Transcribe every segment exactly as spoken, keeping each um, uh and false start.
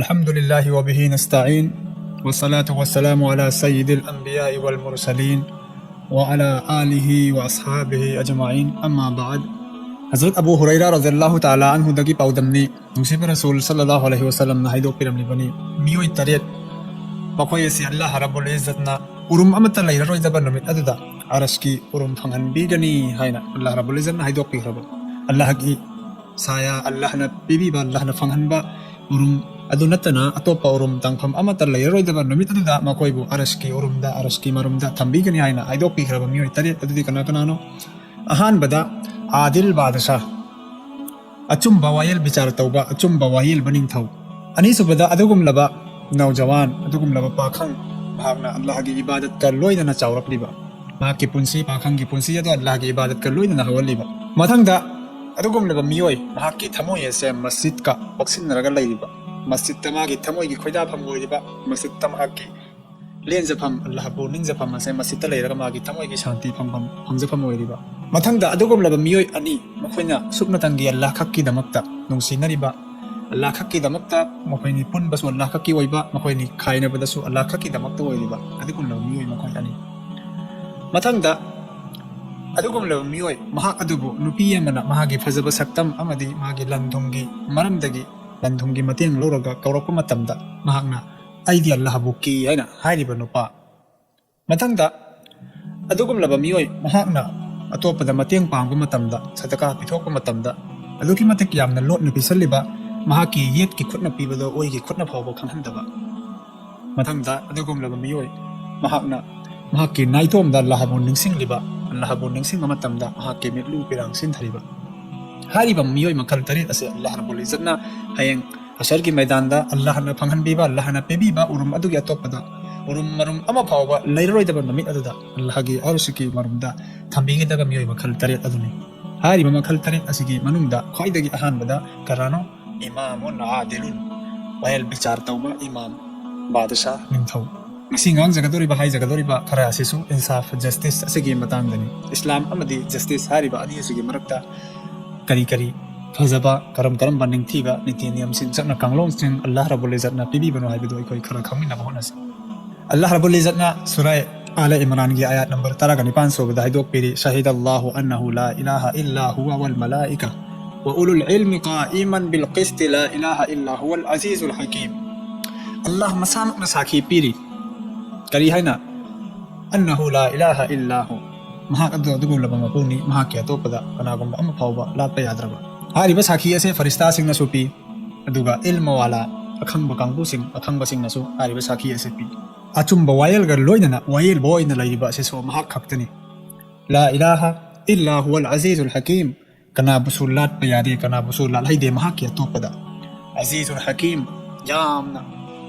الحمد لله وبه نستعين، والصلاة والسلام على سيد الأنبياء والمرسلين، وعلى آله وأصحابه أجمعين. أما بعد. Hazrat Abu Huraira radhiyallahu ta'ala anhu dagi ꯄꯥꯎꯗꯝꯅꯤ꯫ ꯅꯨꯡꯁꯤꯕ ꯔꯁꯨꯜ ꯁꯜꯂꯜꯂꯥꯍꯨ ꯑꯂꯩꯍꯤ ꯋꯥꯁꯜꯂꯝꯅ ꯍꯥꯏꯗꯣꯛꯄꯤꯔꯝꯂꯤꯕꯅꯤ, ꯃꯤꯑꯣꯏ ꯇꯔꯦꯠ, ꯃꯈꯣꯏ ꯑꯁꯤ ꯑꯜꯂꯥꯍ ꯔꯕꯨꯜ ꯏꯖꯠꯅ ꯎꯔꯨꯝ ꯑꯃꯠꯇ ꯂꯩꯔꯔꯣꯏꯗꯕ ꯅꯨꯃꯤꯠ ꯑꯗꯨꯗ ꯑꯔꯁꯀꯤ ꯎꯔꯨꯝ ꯐꯪꯍꯟꯕꯤꯒꯅꯤ ꯍꯥꯏꯅ ꯑꯜꯂꯥꯍ ꯔꯕꯨꯜ ꯏꯖꯠꯅ ꯍꯥꯏꯗꯣꯛꯄꯤꯈ꯭ꯔꯕ꯫ ꯑꯜꯂꯥꯍꯒꯤ ꯁꯥꯌꯥ, ꯑꯜꯂꯥꯍꯅ ꯄꯤꯕꯤꯕ, ꯑꯜꯂꯥꯍꯅ ꯐꯪꯍꯟꯕ ꯎꯔꯨꯝ ꯑꯗꯨ ꯅꯠꯇꯅ ꯑꯇꯣꯞꯄ ꯎꯔꯨꯝ ꯇꯥꯡꯐꯝ ꯑꯃꯠꯇ ꯂꯩꯔꯔꯣꯏꯗꯕ ꯅꯨꯃꯤꯠ ꯑꯗꯨꯗ ꯃꯈꯣꯏꯕꯨ ꯑꯔꯁꯀꯤ ꯎꯔꯨꯝꯗ, ꯑꯔꯁꯀꯤ ꯃꯔꯨꯝꯗ ꯊꯝꯕꯤꯒꯅꯤ ꯍꯥꯏꯅ ꯍꯥꯏꯗꯣꯛꯄꯤꯈ꯭ꯔꯕ ꯃꯤꯑꯣꯏ ꯇꯔꯦꯠ ꯑꯗꯨꯗꯤ ꯀꯅꯥ ꯀꯅꯥꯅꯣ? ꯑꯍꯥꯟꯕꯗ ꯑꯥꯗꯤꯜ ꯕꯥꯗꯁꯥ, ꯑꯆꯨꯝꯕ ꯋꯥꯌꯦꯜ ꯕꯤꯆꯥꯔ ꯇꯧꯕ, ꯑꯆꯨꯝꯕ ꯋꯥꯌꯦꯜꯕ ꯅꯤꯡꯊꯧ꯫ ꯑꯅꯤꯁꯨꯕꯗ ꯑꯗꯨꯒꯨꯝꯂꯕ ꯅꯧꯖꯋꯥꯟ, ꯑꯗꯨꯒꯨꯝꯂꯕ ꯄꯥꯈꯪ, ꯃꯍꯥꯛꯅ ꯑꯜꯂꯥꯍꯒꯤ ꯏꯕꯥꯗꯠꯀ ꯂꯣꯏꯅꯅ ꯆꯥꯎꯔꯛꯂꯤꯕ, ꯃꯍꯥꯛꯀꯤ ꯄꯨꯟꯁꯤ, ꯄꯥꯈꯪꯒꯤ ꯄꯨꯟꯁꯤ ꯑꯗꯨ ꯑꯜꯂꯥꯍꯒꯤ ꯏꯕꯥꯗꯠꯀ ꯂꯣꯏꯅꯅ ꯍꯧꯍꯜꯂꯤꯕ꯫ ꯃꯊꯪꯗ ꯑꯗꯨꯒꯨꯝꯂꯕ ꯃꯤꯑꯣꯏ, ꯃꯍꯥꯛꯀꯤ ꯊꯃꯣꯏ ꯑꯁꯦ ꯃꯁꯖꯤꯗꯀ ꯄꯛꯁꯤꯟꯅꯔꯒ ꯂꯩꯔꯤꯕ, ꯃꯁꯖꯤꯗꯇ ꯃꯥꯒꯤ ꯊꯃꯣꯏꯒꯤ ꯈꯣꯏꯗꯥꯐꯝ ꯑꯣꯏꯔꯤꯕ, ꯃꯁꯖꯤꯗꯇ ꯃꯍꯥꯛꯀꯤ ꯂꯦꯟꯖꯐꯝ, ꯑꯜꯂꯥꯍꯕꯨ ꯅꯤꯡꯖꯐꯝ ꯑꯁꯦ ꯃꯁꯖꯤꯗꯇ ꯂꯩꯔꯒ ꯃꯥꯒꯤ ꯊꯃꯣꯏꯒꯤ ꯁꯥꯟꯇꯤ ꯐꯪꯐꯝ, ꯐꯪꯖꯐꯝ ꯑꯣꯏꯔꯤꯕ꯫ ꯃꯊꯪꯗ ꯑꯗꯨꯒꯨꯝꯂꯕ ꯃꯤꯑꯣꯏ ꯑꯅꯤ, ꯃꯈꯣꯏꯅ ꯁꯨꯞꯅꯇꯪꯒꯤ ꯑꯜꯂꯥꯍ ꯈꯛꯀꯤꯗꯃꯛꯇ ꯅꯨꯡꯁꯤꯅꯔꯤꯕ, ꯑꯜꯂꯥꯍ ꯈꯛꯀꯤꯗꯃꯛꯇ ꯃꯈꯣꯏꯅꯤ ꯄꯨꯟꯕꯁꯨ ꯑꯜꯂꯥꯍ ꯈꯛꯀꯤ ꯑꯣꯏꯕ, ꯃꯈꯣꯏꯅꯤ ꯈꯥꯏꯅꯕꯗꯁꯨ ꯑꯜꯂꯥꯍ ꯈꯛꯀꯤꯗꯃꯛꯇ ꯑꯣꯏꯔꯤꯕ ꯑꯗꯨꯒꯨꯝꯂꯕ ꯃꯤꯑꯣꯏ ꯃꯈꯣꯏ ꯑꯅꯤ꯫ ꯃꯊꯪꯗ ꯑꯗꯨꯒꯨꯝꯂꯕ ꯃꯤꯑꯣꯏ, ꯃꯍꯥꯛ ꯑꯗꯨꯕꯨ ꯅꯨꯄꯤ ꯑꯃꯅ ꯃꯍꯥꯛꯀꯤ ꯐꯖꯕ ꯁꯛꯇꯝ ꯑꯃꯗꯤ ꯃꯥꯒꯤ ꯂꯟ ꯊꯨꯝꯒꯤ ꯃꯔꯝꯗꯒꯤ, ꯂꯟ ꯊꯨꯝꯒꯤ ꯃꯇꯦꯡ ꯂꯧꯔꯒ ꯀꯧꯔꯛꯄ ꯃꯇꯝꯗ ꯃꯍꯥꯛꯅ "ꯑꯩꯗꯤ ꯑꯜꯂꯥꯍꯕꯨ ꯀꯤ" ꯍꯥꯏꯅ ꯍꯥꯏꯔꯤꯕ ꯅꯨꯄꯥ꯫ ꯃꯊꯪꯗ ꯑꯗꯨꯒꯨꯝꯂꯕ ꯃꯤꯑꯣꯏ, ꯃꯍꯥꯛꯅ ꯑꯇꯣꯞꯄꯗ ꯃꯇꯦꯡ ꯄꯥꯡꯕ ꯃꯇꯝꯗ, ꯁꯗꯀꯥ ꯄꯤꯊꯣꯛꯄ ꯃꯇꯝꯗ ꯑꯗꯨꯛꯀꯤ ꯃꯇꯤꯛ ꯌꯥꯝꯅ ꯂꯣꯠꯅ ꯄꯤꯁꯜꯂꯤꯕ, ꯃꯍꯥꯛꯀꯤ ꯌꯦꯠꯀꯤ ꯈꯨꯠꯅ ꯄꯤꯕꯗꯣ ꯑꯣꯏꯒꯤ ꯈꯨꯠꯅ ꯐꯥꯎꯕ ꯈꯪꯍꯟꯗꯕ꯫ ꯃꯊꯪꯗ ꯑꯗꯨꯒꯨꯝꯂꯕ ꯃꯤꯑꯣꯏ, ꯃꯍꯥꯛꯅ ꯃꯍꯥꯛꯀꯤ ꯅꯥꯏꯇꯣꯝꯗ ꯑꯜꯂꯥꯍꯕꯨ ꯅꯤꯡꯁꯤꯡꯂꯤꯕ, ꯑꯜꯂꯥꯍꯕꯨ ꯅꯤꯡꯁꯤꯡꯕ ꯃꯇꯝꯗ ꯃꯍꯥꯛꯀꯤ ꯃꯤꯠꯂꯨ ꯄꯤꯔꯥꯡ ꯁꯤꯟꯊꯔꯤꯕ꯫ ꯍꯥꯏꯔꯤꯕ ꯃꯤꯑꯣꯏ ꯃꯈꯜ ꯇꯔꯦꯠ ꯑꯁꯦ ꯑꯜꯂꯥꯍ ꯔꯕꯨꯜ ꯏꯖꯠꯅ ꯍꯌꯦꯡ ꯍꯁꯔꯒꯤ ꯃꯩꯗꯥꯟꯗ ꯑꯜꯂꯥꯍꯅ ꯐꯪꯍꯟꯕꯤꯕ, ꯑꯜꯂꯥꯍꯅ ꯄꯤꯕꯤꯕ ꯎꯔꯨꯝ ꯑꯗꯨꯒꯤ ꯑꯇꯣꯞꯄꯗ ꯎꯔꯨꯝ ꯃꯔꯨꯝ ꯑꯃ ꯐꯥꯎꯕ ꯂꯩꯔꯔꯣꯏꯗꯕ ꯅꯨꯃꯤꯠ ꯑꯗꯨꯗ ꯑꯜꯂꯥꯍꯒꯤ ꯑꯔꯁꯀꯤ ꯃꯔꯨꯝꯗ ꯊꯝꯕꯤꯒꯗꯕ ꯃꯤꯑꯣꯏ ꯃꯈꯜ ꯇꯔꯦꯠ ꯑꯗꯨꯅꯤ꯫ ꯍꯥꯏꯔꯤꯕ ꯃꯈꯜ ꯇꯔꯦꯠ ꯑꯁꯤꯒꯤ ꯃꯅꯨꯡꯗ ꯈ꯭ꯋꯥꯏꯗꯒꯤ ꯑꯍꯥꯟꯕꯗ ꯀꯅꯥꯅꯣ? ꯏꯃꯥꯃꯨꯟ ꯑꯥꯗꯤꯂꯨꯟ, ꯋꯥꯌꯦꯜ ꯕꯤꯆꯥꯔ ꯇꯧꯕ ꯏꯃꯥꯝ, ꯕꯥꯗꯁꯥ, ꯅꯤꯡꯊꯧ꯫ ꯉꯁꯤ ꯉꯥꯡꯖꯒꯗꯧꯔꯤꯕ, ꯍꯥꯏꯖꯒꯗꯧꯔꯤꯕ ꯈꯔ ꯑꯁꯤꯁꯨ ꯏꯟꯁꯥꯐ, ꯖꯁꯇꯤꯁ ꯑꯁꯤꯒꯤ ꯃꯇꯥꯡꯗꯅꯤ꯫ ꯏꯁꯂꯥꯝ ꯑꯃꯗꯤ ꯖꯁꯇꯤꯁ ꯍꯥꯏꯔꯤꯕ ꯑꯅꯤ ꯑꯁꯤꯒꯤ ꯃꯔꯛꯇ ꯀꯔꯤ ꯀꯔꯤ ꯐꯖꯕ, ꯀꯔꯝ ꯀꯔꯝꯕ ꯅꯤꯡꯊꯤꯕ ꯅꯤꯇꯤ ꯅꯤꯌꯝꯁꯤꯡ, ꯆꯠꯅ ꯀꯥꯡꯂꯣꯟꯁꯤꯡ ꯑꯜꯂꯥꯍ ꯔꯕꯨꯜ ꯏꯖꯠꯅ ꯄꯤꯕꯤꯕꯅꯣ ꯍꯥꯏꯕꯗꯨ ꯑꯩꯈꯣꯏ ꯈꯔ ꯈꯪꯃꯤꯟꯅꯕ ꯍꯣꯠꯅꯁꯤ꯫ ꯑꯜꯂꯥꯍ ꯔꯕꯨꯜ ꯏꯖꯠꯅ ꯁꯨꯔꯥ ꯑꯥꯂ ꯏꯝꯔꯥꯟꯒꯤ ꯑꯥꯌꯥꯠ ꯅꯝꯕꯔ ꯇꯔꯥꯒ ꯅꯤꯄꯥꯟ ꯁꯨꯕꯗ ꯍꯥꯏꯗꯣꯛꯄꯤꯔꯤ, "ꯁꯍꯤꯗ ꯑꯜꯂꯥꯍꯨ ꯑꯟꯅꯍꯨ ꯂꯥ ꯏꯂꯥꯍ ꯏꯜꯂꯥ ꯍꯨꯋ ꯋꯜ ꯃꯂꯥꯏꯀ ꯋ ꯎꯂꯨꯜ ꯏꯜꯃꯤ ꯀꯥꯏꯃꯟ ꯕꯤꯜ ꯀꯤꯁ꯭ꯇꯤ ꯂꯥ ꯏꯂꯥꯍ ꯏꯜꯂꯥ ꯍꯨꯋꯜ ꯑꯖꯤꯖꯨꯜ ꯍꯀꯤꯝ." ꯑꯜꯂꯥꯍ ꯃꯁꯥꯃꯛꯅ ꯁꯥꯈꯤ ꯄꯤꯔꯤ꯫ ꯀꯔꯤ ꯍꯥꯏꯅ? "ꯑꯟꯅꯍꯨ ꯂꯥ ꯏꯂꯥꯍ ꯏꯜꯂꯥ ꯍꯨ", ꯃꯍꯥꯛ ꯑꯗꯨ ꯑꯗꯨꯒꯨꯝꯂꯕ ꯃꯄꯨꯅꯤ, ꯃꯍꯥꯛꯀꯤ ꯑꯇꯣꯞꯄꯗ ꯀꯅꯥꯒꯨꯝꯕ ꯑꯃ ꯐꯥꯎꯕ ꯂꯥꯠꯄ ꯌꯥꯗ꯭ꯔꯕ꯫ ꯍꯥꯏꯔꯤꯕ ꯁꯥꯈꯤ ꯑꯁꯦ ꯐꯔꯤꯁꯇꯥꯁꯤꯡꯅꯁꯨ ꯄꯤ, ꯑꯗꯨꯒ ꯏꯜꯃ ꯋꯥꯂꯥ, ꯑꯈꯪꯕ ꯀꯥꯡꯕꯨꯁꯤꯡ, ꯑꯈꯪꯕꯁꯤꯡꯅꯁꯨ ꯍꯥꯏꯔꯤꯕ ꯁꯥꯈꯤ ꯑꯁꯦ ꯄꯤ꯫ ꯑꯆꯨꯝꯕ ꯋꯥꯌꯦꯜꯒ ꯂꯣꯏꯅꯅ ꯋꯥꯌꯦꯜꯕ ꯑꯣꯏꯅ ꯂꯩꯔꯤꯕ ꯑꯁꯤꯁꯨ ꯃꯍꯥꯛ ꯈꯛꯇꯅꯤ꯫ "ꯂꯥ ꯏꯂꯥꯍ ꯏꯜꯂꯥ ꯍꯨꯋꯜ ꯑꯖꯤꯖꯨꯜ ꯍꯀꯤꯝ", ꯀꯅꯥꯕꯨꯁꯨ ꯂꯥꯠꯄ ꯌꯥꯗꯦ, ꯀꯅꯥꯕꯨꯁꯨ ꯂꯥꯠꯍꯩꯗꯦ ꯃꯍꯥꯛꯀꯤ ꯑꯇꯣꯞꯄꯗ꯫ ꯑꯖꯤꯖꯨꯜ ꯍꯀꯤꯝ, ꯌꯥꯝꯅ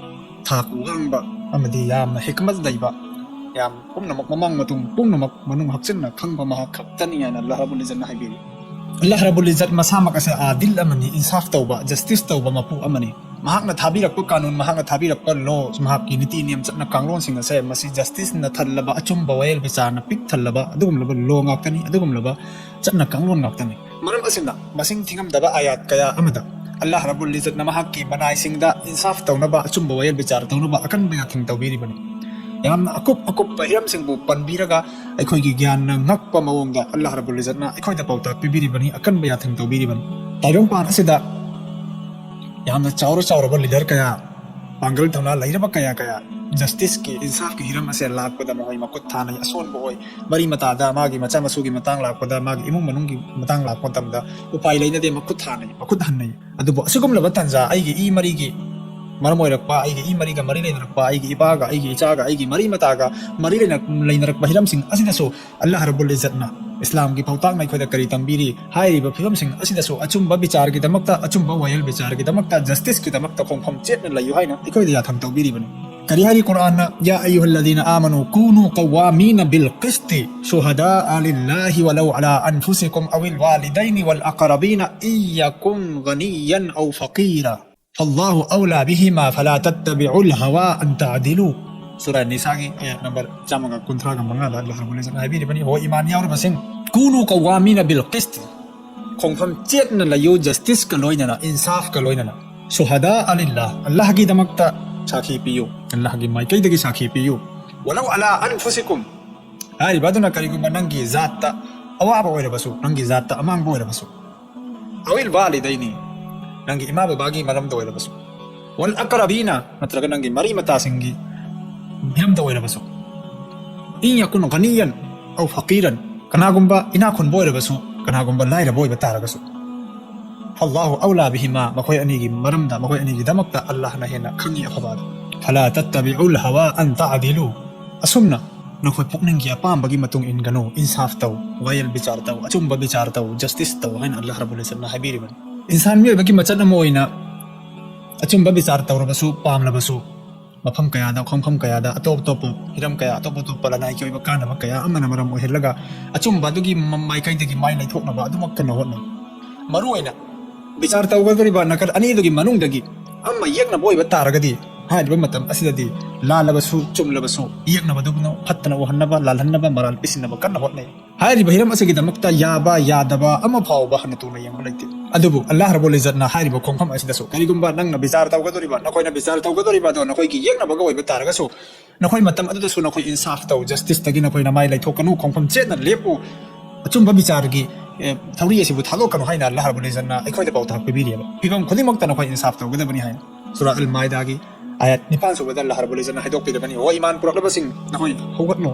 ꯊꯥꯛ ꯋꯥꯡꯕ ꯑꯃꯗꯤ ꯌꯥꯝꯅ ꯍꯤꯛꯃꯠ ꯂꯩꯕ, ꯌꯥꯝ ꯄꯨꯝꯅꯃꯛ ꯃꯃꯥꯡ ꯃꯇꯨꯡ ꯄꯨꯝꯅꯃꯛ ꯃꯅꯨꯡ ꯍꯥꯛꯆꯤꯟꯅ ꯈꯪꯕ ꯃꯍꯥꯛ ꯈꯛꯇꯅꯤ ꯍꯥꯏꯅ ꯑꯜꯂꯥꯍ ꯔꯕꯨꯜ ꯏꯖꯠꯅ ꯍꯥꯏꯕꯤꯔꯤ꯫ ꯑꯜꯂꯥꯍ ꯔꯕꯨꯜ ꯏꯖꯠ ꯃꯁꯥꯃꯛ ꯑꯁꯦ ꯑꯥꯗꯤꯜ ꯑꯃꯅꯤ, ꯏꯟꯁꯥꯐ ꯇꯧꯕ, ꯖꯁꯇꯤꯁ ꯇꯧꯕ ꯃꯄꯨ ꯑꯃꯅꯤ꯫ ꯃꯍꯥꯛꯅ ꯊꯥꯕꯤꯔꯛꯄ ꯀꯥꯅꯨꯟ, ꯃꯍꯥꯛꯅ ꯊꯥꯕꯤꯔꯛꯄ ꯂꯣ, ꯃꯍꯥꯛꯀꯤ ꯅꯤꯇꯤ ꯅꯤꯌꯝ, ꯆꯠꯅ ꯀꯥꯡꯂꯣꯟꯁꯤꯡ ꯑꯁꯦ ꯃꯁꯤ ꯖꯁꯇꯤꯁꯅ ꯊꯜꯂꯕ, ꯑꯆꯨꯝꯕ ꯋꯥꯌꯦꯜ ꯕꯤꯆꯥꯔꯅ ꯄꯤꯛ ꯊꯜꯂꯕ ꯑꯗꯨꯒꯨꯝꯂꯕ ꯂꯣ ꯉꯥꯛꯇꯅꯤ, ꯑꯗꯨꯒꯨꯝꯂꯕ ꯆꯠꯅ ꯀꯥꯡꯂꯣꯟ ꯉꯥꯛꯇꯅꯤ꯫ ꯃꯔꯝ ꯑꯁꯤꯅ ꯃꯁꯤꯡ ꯊꯤꯉꯝꯗꯕ ꯑꯥꯌꯥꯠ ꯀꯌꯥ ꯑꯃꯗ ꯑꯜꯂꯥꯍ ꯔꯕꯨꯜ ꯏꯖꯠꯅ ꯃꯍꯥꯛꯀꯤ ꯃꯅꯥꯏꯁꯤꯡꯗ ꯏꯟꯁꯥꯐ ꯇꯧꯅꯕ, ꯑꯆꯨꯝꯕ ꯋꯥꯌꯦꯜ ꯕꯤꯆꯥꯔ ꯇꯧꯅꯕ ꯑꯀꯟꯕ ꯌꯥꯊꯪ ꯇꯧꯕꯤꯔꯤꯕꯅꯤ꯫ ꯌꯥꯝꯅ ꯑꯀꯨꯞ ꯑꯀꯨꯞꯄ ꯍꯤꯔꯝꯁꯤꯡꯕꯨ ꯄꯟꯕꯤꯔꯒ ꯑꯩꯈꯣꯏꯒꯤ ꯒ꯭ꯌꯥꯟꯅ ꯉꯛꯄ ꯃꯑꯣꯡꯗ ꯑꯜꯂꯥꯍ ꯔꯕꯨꯜ ꯏꯖꯠꯅ ꯑꯩꯈꯣꯏꯗ ꯄꯥꯎꯇꯥꯛ ꯄꯤꯕꯤꯔꯤꯕꯅꯤ, ꯑꯀꯟꯕ ꯌꯥꯊꯪ ꯇꯧꯕꯤꯔꯤꯕꯅꯤ꯫ ꯇꯥꯏꯕꯪꯄꯥꯟ ꯑꯁꯤꯗ ꯌꯥꯝꯅ ꯆꯥꯎꯔ ꯆꯥꯎꯔꯕ ꯂꯤꯗꯔ ꯀꯌꯥ, ꯄꯥꯡꯒꯜ ꯊꯧꯅꯥ ꯂꯩꯔꯕ ꯀꯌꯥ ꯀꯌꯥ ꯖꯁꯇꯤꯁꯀꯤ, ꯏꯟꯁꯥꯐꯀꯤ ꯍꯤꯔꯝ ꯑꯁꯦ ꯂꯥꯛꯄꯗ ꯃꯈꯣꯏ ꯃꯈꯨꯠ ꯊꯥꯅꯩ, ꯑꯁꯣꯟꯕ ꯑꯣꯏ꯫ ꯃꯔꯤ ꯃꯇꯥꯗ, ꯃꯥꯒꯤ ꯃꯆꯥ ꯃꯁꯨꯒꯤ ꯃꯇꯥꯡ ꯂꯥꯛꯄꯗ, ꯃꯥꯒꯤ ꯏꯃꯨꯡ ꯃꯅꯨꯡꯒꯤ ꯃꯇꯥꯡ ꯂꯥꯛꯄ ꯃꯇꯝꯗ ꯎꯄꯥꯏ ꯂꯩꯅꯗꯦ, ꯃꯈꯨꯠ ꯊꯥꯅꯩ, ꯃꯈꯨꯠ ꯍꯟꯅꯩ꯫ ꯑꯗꯨꯕꯨ ꯑꯁꯤꯒꯨꯝꯂꯕ ꯇꯥꯟꯖꯥ, ꯑꯩꯒꯤ ꯏ ꯃꯔꯤꯒꯤ ꯃꯔꯝ ꯑꯣꯏꯔꯛꯄ, ꯑꯩꯒꯤ ꯏ ꯃꯔꯤꯒ ꯃꯔꯤ ꯂꯩꯅꯔꯛꯄ, ꯑꯩꯒꯤ ꯏꯄꯥꯒ, ꯑꯩꯒꯤ ꯏꯆꯥꯒ, ꯑꯩꯒꯤ ꯃꯔꯤ ꯃꯇꯥꯒ ꯃꯔꯤ ꯂꯩꯅ-, ꯂꯩꯅꯔꯛꯄ ꯍꯤꯔꯝꯁꯤꯡ ꯑꯁꯤꯗꯁꯨ ꯑꯜꯂꯥꯍ ꯔꯕꯨꯜ ꯏꯖꯠꯅ ꯏꯁꯂꯥꯝꯒꯤ ꯄꯥꯎꯇꯥꯛꯅ ꯑꯩꯈꯣꯏꯗ ꯀꯔꯤ ꯇꯝꯕꯤꯔꯤ? ꯍꯥꯏꯔꯤꯕ ꯐꯤꯕꯝꯁꯤꯡ ꯑꯁꯤꯗꯁꯨ ꯑꯆꯨꯝꯕ ꯕꯤꯆꯥꯔꯒꯤꯗꯃꯛꯇ, ꯑꯆꯨꯝꯕ ꯋꯥꯌꯦꯜ ꯕꯤꯆꯥꯔꯒꯤꯗꯃꯛꯇ, ꯖꯁꯇꯤꯁꯀꯤꯗꯃꯛꯇ ꯈꯣꯡꯐꯝ ꯆꯦꯠꯅ ꯂꯩꯌꯨ ꯍꯥꯏꯅ ꯑꯩꯈꯣꯏꯗ ꯌꯥꯊꯪ ꯇꯧꯕꯤꯔꯤꯕꯅꯤ꯫ ꯀꯔꯤ ꯍꯥꯏꯔꯤ ꯀꯨꯔꯥꯟꯅ? "ꯌꯥ ꯑꯌꯨꯍꯜꯂꯗꯤꯅ ꯑꯥꯃꯅꯨ ꯀꯨꯅꯨ ꯀꯋꯥꯃꯤꯅ ꯕꯤꯜ ꯀꯤꯁ꯭ꯇꯤ ꯁꯨꯍꯗꯥ ꯂꯤꯜꯂꯥꯍꯤ ꯋꯂꯧ ꯑꯂꯥ ꯑꯟꯐꯨꯁꯤꯀꯨꯝ ꯑꯋꯤꯜ ꯋꯥꯂꯤꯗꯩꯅꯤ ꯋꯜ ꯑꯀꯔꯕꯤꯅ ꯏꯟ ꯌꯀꯨꯟ ꯒꯅꯤꯌꯟ ꯑꯧ ꯐꯀꯤꯔꯥ ꯐꯜꯂꯥꯍꯨ ꯑꯧꯂꯥ ꯕꯤꯍꯤꯃꯥ ꯐꯂꯥ ꯇꯠꯇꯕꯤꯎꯜ ꯍꯋꯥ ꯑꯟ ꯇꯥꯗꯤꯂꯨ." ꯁꯨꯔꯥ ꯅꯤꯁꯥꯒꯤ ꯑꯥꯌꯥꯠ ꯅꯝꯕꯔ ꯆꯥꯝꯃꯒ ꯀꯨꯟꯊ꯭ꯔꯥꯒ ꯃꯉꯥꯗ ꯑꯜꯂꯥꯍ ꯔꯕꯨꯜ ꯏꯖꯠꯅ ꯍꯥꯏꯕꯤꯔꯤꯕꯅꯤ, "ꯍꯣ ꯏꯃꯥꯟ ꯌꯥꯎꯔꯕꯁꯤꯡ, ꯀꯨꯅꯨ ꯀꯋꯥꯃꯤꯅ ꯕꯤꯜ ꯀꯤꯁ꯭ꯇꯤ, ꯈꯣꯡꯐꯝ ꯆꯦꯠꯅ ꯂꯩꯌꯨ, ꯖꯁꯇꯤꯁꯀ ꯂꯣꯏꯅꯅ, ꯏꯟꯁꯥꯐꯀ ꯂꯣꯏꯅꯅ꯫ ꯁꯨꯍꯗꯥ ꯑꯂꯤꯜꯂꯥ, ꯑꯜꯂꯥꯍꯒꯤꯗꯃꯛꯇ ꯁꯥꯈꯤ ꯄꯤꯌꯨ, ꯑꯜꯂꯥꯍꯒꯤ ꯃꯥꯏꯀꯩꯗꯒꯤ ꯁꯥꯈꯤ ꯄꯤꯌꯨ꯫ ꯋꯥꯂꯧ ꯑꯂꯥ ꯑꯟꯐꯨꯁꯤꯀꯨꯝ, ꯍꯥꯏꯔꯤꯕ ꯑꯗꯨꯅ ꯀꯔꯤꯒꯨꯝꯕ ꯅꯪꯒꯤ ꯖꯥꯠꯇ ꯑꯋꯥꯕ ꯑꯣꯏꯔꯕꯁꯨ, ꯅꯪꯒꯤ ꯖꯥꯠꯇ ꯑꯃꯥꯡꯕ ꯑꯣꯏꯔꯕꯁꯨ, ꯑꯋꯤꯜ ꯋꯥꯂꯤꯗꯩꯅꯤ, ꯅꯪꯒꯤ ꯏꯃꯥ ꯕꯕꯥꯒꯤ ꯃꯔꯝꯗ ꯑꯣꯏꯔꯕꯁꯨ, ꯋꯥꯜ ꯑꯀꯔꯕꯤꯅ, ꯅꯠꯇ꯭ꯔꯒ ꯅꯪꯒꯤ ꯃꯔꯤ ꯃꯇꯥꯁꯤꯡꯒꯤ ꯃꯔꯝꯗ ꯑꯣꯏꯔꯕꯁꯨ, ꯏꯟ ꯌꯀꯨꯟ ꯒꯅꯤꯌꯟ ꯑꯧ ꯐꯀꯤꯔꯟ, ꯀꯅꯥꯒꯨꯝꯕ ꯏꯅꯥꯛ ꯈꯨꯟꯕ ꯑꯣꯏꯔꯕꯁꯨ, ꯀꯅꯥꯒꯨꯝꯕ ꯂꯥꯏꯔꯕ ꯑꯣꯏꯕ ꯇꯥꯔꯒꯁꯨ, ꯐꯜꯂꯥꯍꯨ ꯑꯧꯂꯥ ꯕꯤꯍꯤꯃꯥ, ꯃꯈꯣꯏ ꯑꯅꯤꯒꯤ ꯃꯔꯝꯗ, ꯃꯈꯣꯏ ꯑꯅꯤꯒꯤꯗꯃꯛꯇ ꯑꯜꯂꯥꯍꯅ ꯍꯦꯟꯅ ꯈꯪꯉꯤ ꯑꯐꯕ ꯑꯗꯨ꯫ ꯐꯂꯥ ꯇꯠꯇꯕꯤꯎꯜ ꯍꯋꯥ ꯑꯟ ꯇꯥꯗꯤꯂꯨ, ꯑꯁꯨꯝꯅ ꯅꯈꯣꯏ ꯄꯨꯛꯅꯤꯡꯒꯤ ꯑꯄꯥꯝꯕꯒꯤ ꯃꯇꯨꯡ ꯏꯟꯒꯅꯨ, ꯏꯟꯁꯥꯐ ꯇꯧ, ꯋꯥꯌꯦꯜ ꯕꯤꯆꯥꯔ ꯇꯧ, ꯑꯆꯨꯝꯕ ꯕꯤꯆꯥꯔ ꯇꯧ, ꯖꯁꯇꯤꯁ ꯇꯧ ꯍꯥꯏꯅ ꯑꯜꯂꯥꯍ ꯔꯕꯨꯜ ꯏꯖꯠꯅ ꯍꯥꯏꯕꯤꯔꯤꯕꯅꯤ꯫ ꯏꯟꯁꯥꯟ ꯃꯤꯑꯣꯏꯕꯒꯤ ꯃꯆꯠ ꯑꯃ ꯑꯣꯏꯅ ꯑꯆꯨꯝꯕ ꯕꯤꯆꯥꯔ ꯇꯧꯔꯕꯁꯨ, ꯄꯥꯝꯂꯕꯁꯨ, ꯃꯐꯝ ꯀꯌꯥꯗ, ꯈꯣꯡꯐꯝ ꯀꯌꯥꯗ, ꯑꯇꯣꯞ ꯑꯇꯣꯞꯄ ꯍꯤꯔꯝ ꯀꯌꯥ, ꯑꯇꯣꯞ ꯑꯇꯣꯞꯄ ꯂꯅꯥꯏꯒꯤ ꯑꯣꯏꯕ ꯀꯥꯟꯅꯕ ꯀꯌꯥ ꯑꯃꯅ ꯃꯔꯝ ꯑꯣꯏꯍꯜꯂꯒ ꯑꯆꯨꯝꯕ ꯑꯗꯨꯒꯤ ꯃ-, ꯃꯥꯏꯀꯩꯗꯒꯤ ꯃꯥꯏ ꯂꯩꯊꯣꯛꯅꯕ ꯑꯗꯨꯃꯛꯇꯅ ꯍꯣꯠꯅꯩ꯫ ꯃꯔꯨꯑꯣꯏꯅ ꯕꯤꯆꯥꯔ ꯇꯧꯒꯗꯧꯔꯤꯕ ꯅꯥꯀꯜ ꯑꯅꯤꯗꯨꯒꯤ ꯃꯅꯨꯡꯗꯒꯤ ꯑꯃ ꯌꯦꯛꯅꯕ ꯑꯣꯏꯕ ꯇꯥꯔꯒꯗꯤ, ꯍꯥꯏꯔꯤꯕ ꯃꯇꯝ ꯑꯁꯤꯗꯗꯤ ꯂꯥꯜꯂꯕꯁꯨ ꯆꯨꯝꯂꯕꯁꯨ ꯌꯦꯛꯅꯕꯗꯨꯅ ꯐꯠꯇꯅ ꯎꯍꯟꯅꯕ, ꯂꯥꯜꯍꯟꯅꯕ, ꯃꯔꯥꯜ ꯄꯤꯁꯤꯟꯅꯕ ꯀꯟꯅ ꯍꯣꯠꯅꯩ꯫ ꯍꯥꯏꯔꯤꯕ ꯍꯤꯔꯝ ꯑꯁꯤꯒꯤꯗꯃꯛꯇ ꯌꯥꯕ ꯌꯥꯗꯕ ꯑꯃ ꯐꯥꯎꯕ ꯍꯟꯅ ꯇꯨꯅ ꯌꯦꯡꯕ ꯂꯩꯇꯦ꯫ ꯑꯗꯨꯕꯨ ꯑꯜꯂꯥꯍ ꯔꯕꯨꯜ ꯏꯖꯠꯅ ꯍꯥꯏꯔꯤꯕ ꯈꯣꯡꯐꯝ ꯑꯁꯤꯗꯁꯨ ꯀꯔꯤꯒꯨꯝꯕ ꯅꯪꯅ ꯕꯤꯆꯥꯔ ꯇꯧꯒꯗꯧꯔꯤꯕ, ꯅꯈꯣꯏꯅ ꯕꯤꯆꯥꯔ ꯇꯧꯒꯗꯧꯔꯤꯕ ꯑꯗꯣ ꯅꯈꯣꯏꯒꯤ ꯌꯦꯛꯅꯕꯒ ꯑꯣꯏꯕ ꯇꯥꯔꯒꯁꯨ, ꯅꯈꯣꯏ ꯃꯇꯝ ꯑꯗꯨꯗꯁꯨ ꯅꯈꯣꯏ ꯏꯟꯁꯥꯐ ꯇꯧ, ꯖꯁꯇꯤꯁꯇꯒꯤ ꯅꯈꯣꯏ ꯅꯃꯥꯏ ꯂꯩꯊꯣꯛꯀꯅꯨ, ꯈꯣꯡꯐꯝ ꯆꯦꯠꯅ ꯂꯦꯞꯄꯨ, ꯑꯆꯨꯝꯕ ꯕꯤꯆꯥꯔꯒꯤ, ꯑꯦ, ꯊꯧꯔꯤ ꯑꯁꯤꯕꯨ ꯊꯥꯗꯣꯛꯀꯅꯨ ꯍꯥꯏꯅ ꯑꯜꯂꯥꯍ ꯔꯕꯨꯜ ꯏꯖꯠꯅ ꯑꯩꯈꯣꯏꯗ ꯄꯥꯎꯇꯥꯛ ꯄꯤꯕꯤꯔꯤꯑꯕ꯫ ꯐꯤꯕꯝ ꯈꯨꯗꯤꯡꯃꯛꯇ ꯅꯈꯣꯏ ꯏꯟꯁꯥꯐ ꯇꯧꯒꯗꯕꯅꯤ ꯍꯥꯏꯅ꯫ ꯁꯨꯔꯥ ꯑꯜ ꯃꯥꯏꯗꯥꯒꯤ ꯑꯥꯌꯠ ꯅꯤꯄꯥꯟ ꯁꯨꯕꯗ ꯑꯜꯂꯥꯍ ꯔꯕꯨꯜ ꯏꯖꯠꯅ ꯍꯥꯏꯗꯣꯛꯄꯤꯔꯕꯅꯤ, "ꯍꯣ ꯏꯃꯥꯟ ꯄꯨꯔꯛꯂꯕꯁꯤꯡ, ꯅꯈꯣꯏ ꯍꯧꯒꯠꯂꯣ,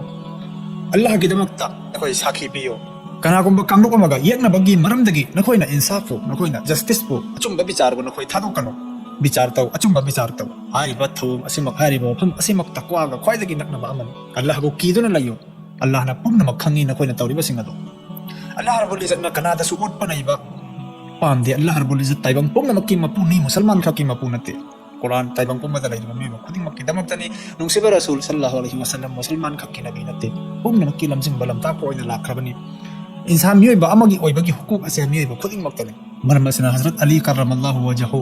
ꯑꯜꯂꯥꯍꯒꯤꯗꯃꯛꯇ ꯅꯈꯣꯏ ꯁꯥꯈꯤ ꯄꯤꯌꯨ꯫ ꯀꯅꯥꯒꯨꯝꯕ ꯀꯥꯡꯂꯨꯞ ꯑꯃꯒ ꯌꯦꯛꯅꯕꯒꯤ ꯃꯔꯝꯗꯒꯤ ꯅꯈꯣꯏꯅ ꯏꯟꯁꯥꯐꯄꯨ, ꯅꯈꯣꯏꯅ ꯖꯁꯇꯤꯁꯄꯨ, ꯑꯆꯨꯝꯕ ꯕꯤꯆꯥꯔꯕꯨ ꯅꯈꯣꯏ ꯊꯥꯗꯣꯛꯀꯅꯨ꯫ ꯕꯤꯆꯥꯔ ꯇꯧ, ꯑꯆꯨꯝꯕ ꯕꯤꯆꯥꯔ ꯇꯧ꯫ ꯍꯥꯏꯔꯤꯕ ꯊꯧꯑꯣꯡ ꯑꯁꯤꯃꯛ, ꯍꯥꯏꯔꯤꯕ ꯋꯥꯐꯝ ꯑꯁꯤꯃꯛ ꯇꯛꯋꯥꯒ ꯈ꯭ꯋꯥꯏꯗꯒꯤ ꯅꯛꯅꯕ ꯑꯃꯅꯤ꯫ ꯑꯜꯂꯥꯍꯕꯨ ꯀꯤꯗꯨꯅ ꯂꯩꯌꯨ꯫ ꯑꯜꯂꯥꯍꯅ ꯄꯨꯝꯅꯃꯛ ꯈꯪꯉꯤ ꯅꯈꯣꯏꯅ ꯇꯧꯔꯤꯕꯁꯤꯡ ꯑꯗꯨ꯫" ꯑꯜꯂꯥꯍ ꯔꯕꯨꯜ ꯏꯖꯠꯅ ꯀꯅꯥꯗꯁꯨ ꯑꯣꯠꯄ ꯅꯩꯕ ꯄꯥꯝꯗꯦ꯫ ꯑꯜꯂꯥꯍ ꯔꯕꯨꯜ ꯏꯖꯠ ꯇꯥꯏꯕꯪ ꯄꯨꯝꯅꯃꯛꯀꯤ ꯃꯄꯨꯅꯤ, ꯃꯨꯁꯜꯃꯥꯟ ꯈꯛꯀꯤ ꯃꯄꯨ ꯅꯠꯇꯦ꯫ ꯀꯨꯔꯥꯟ ꯇꯥꯏꯕꯪ ꯄꯨꯝꯕꯗ ꯂꯩꯔꯤꯕ ꯃꯤꯑꯣꯏꯕ ꯈꯨꯗꯤꯡꯃꯛꯀꯤꯗꯃꯛꯇꯅꯤ꯫ ꯅꯨꯡꯁꯤꯕ ꯔꯁꯨꯜ ꯁꯜꯂꯜꯂꯥꯍꯨ ꯑꯂꯩꯍꯤ ꯋꯁꯜꯂꯝ ꯃꯨꯁꯜꯃꯥꯟ ꯈꯛꯀꯤ ꯅꯕꯤ ꯅꯠꯇꯦ, ꯄꯨꯝꯅꯃꯛꯀꯤ ꯂꯝꯖꯤꯡꯕ ꯂꯝꯇꯥꯛꯄ ꯑꯣꯏꯅ ꯂꯥꯛꯈ꯭ꯔꯕꯅꯤ꯫ ꯏꯟꯁꯥꯟ ꯃꯤꯑꯣꯏꯕ ꯑꯃꯒꯤ ꯑꯣꯏꯕꯒꯤ ꯍꯨꯀꯨꯛ ꯑꯁꯦ ꯃꯤꯑꯣꯏꯕ ꯈꯨꯗꯤꯡꯃꯛꯇꯅꯤ꯫ ꯃꯔꯝ ꯑꯁꯤꯅ ꯍꯖꯔꯠ ꯑꯂꯤ ꯀꯔ꯭ꯔꯃꯜꯂꯥꯍꯨ ꯋꯖꯍꯨ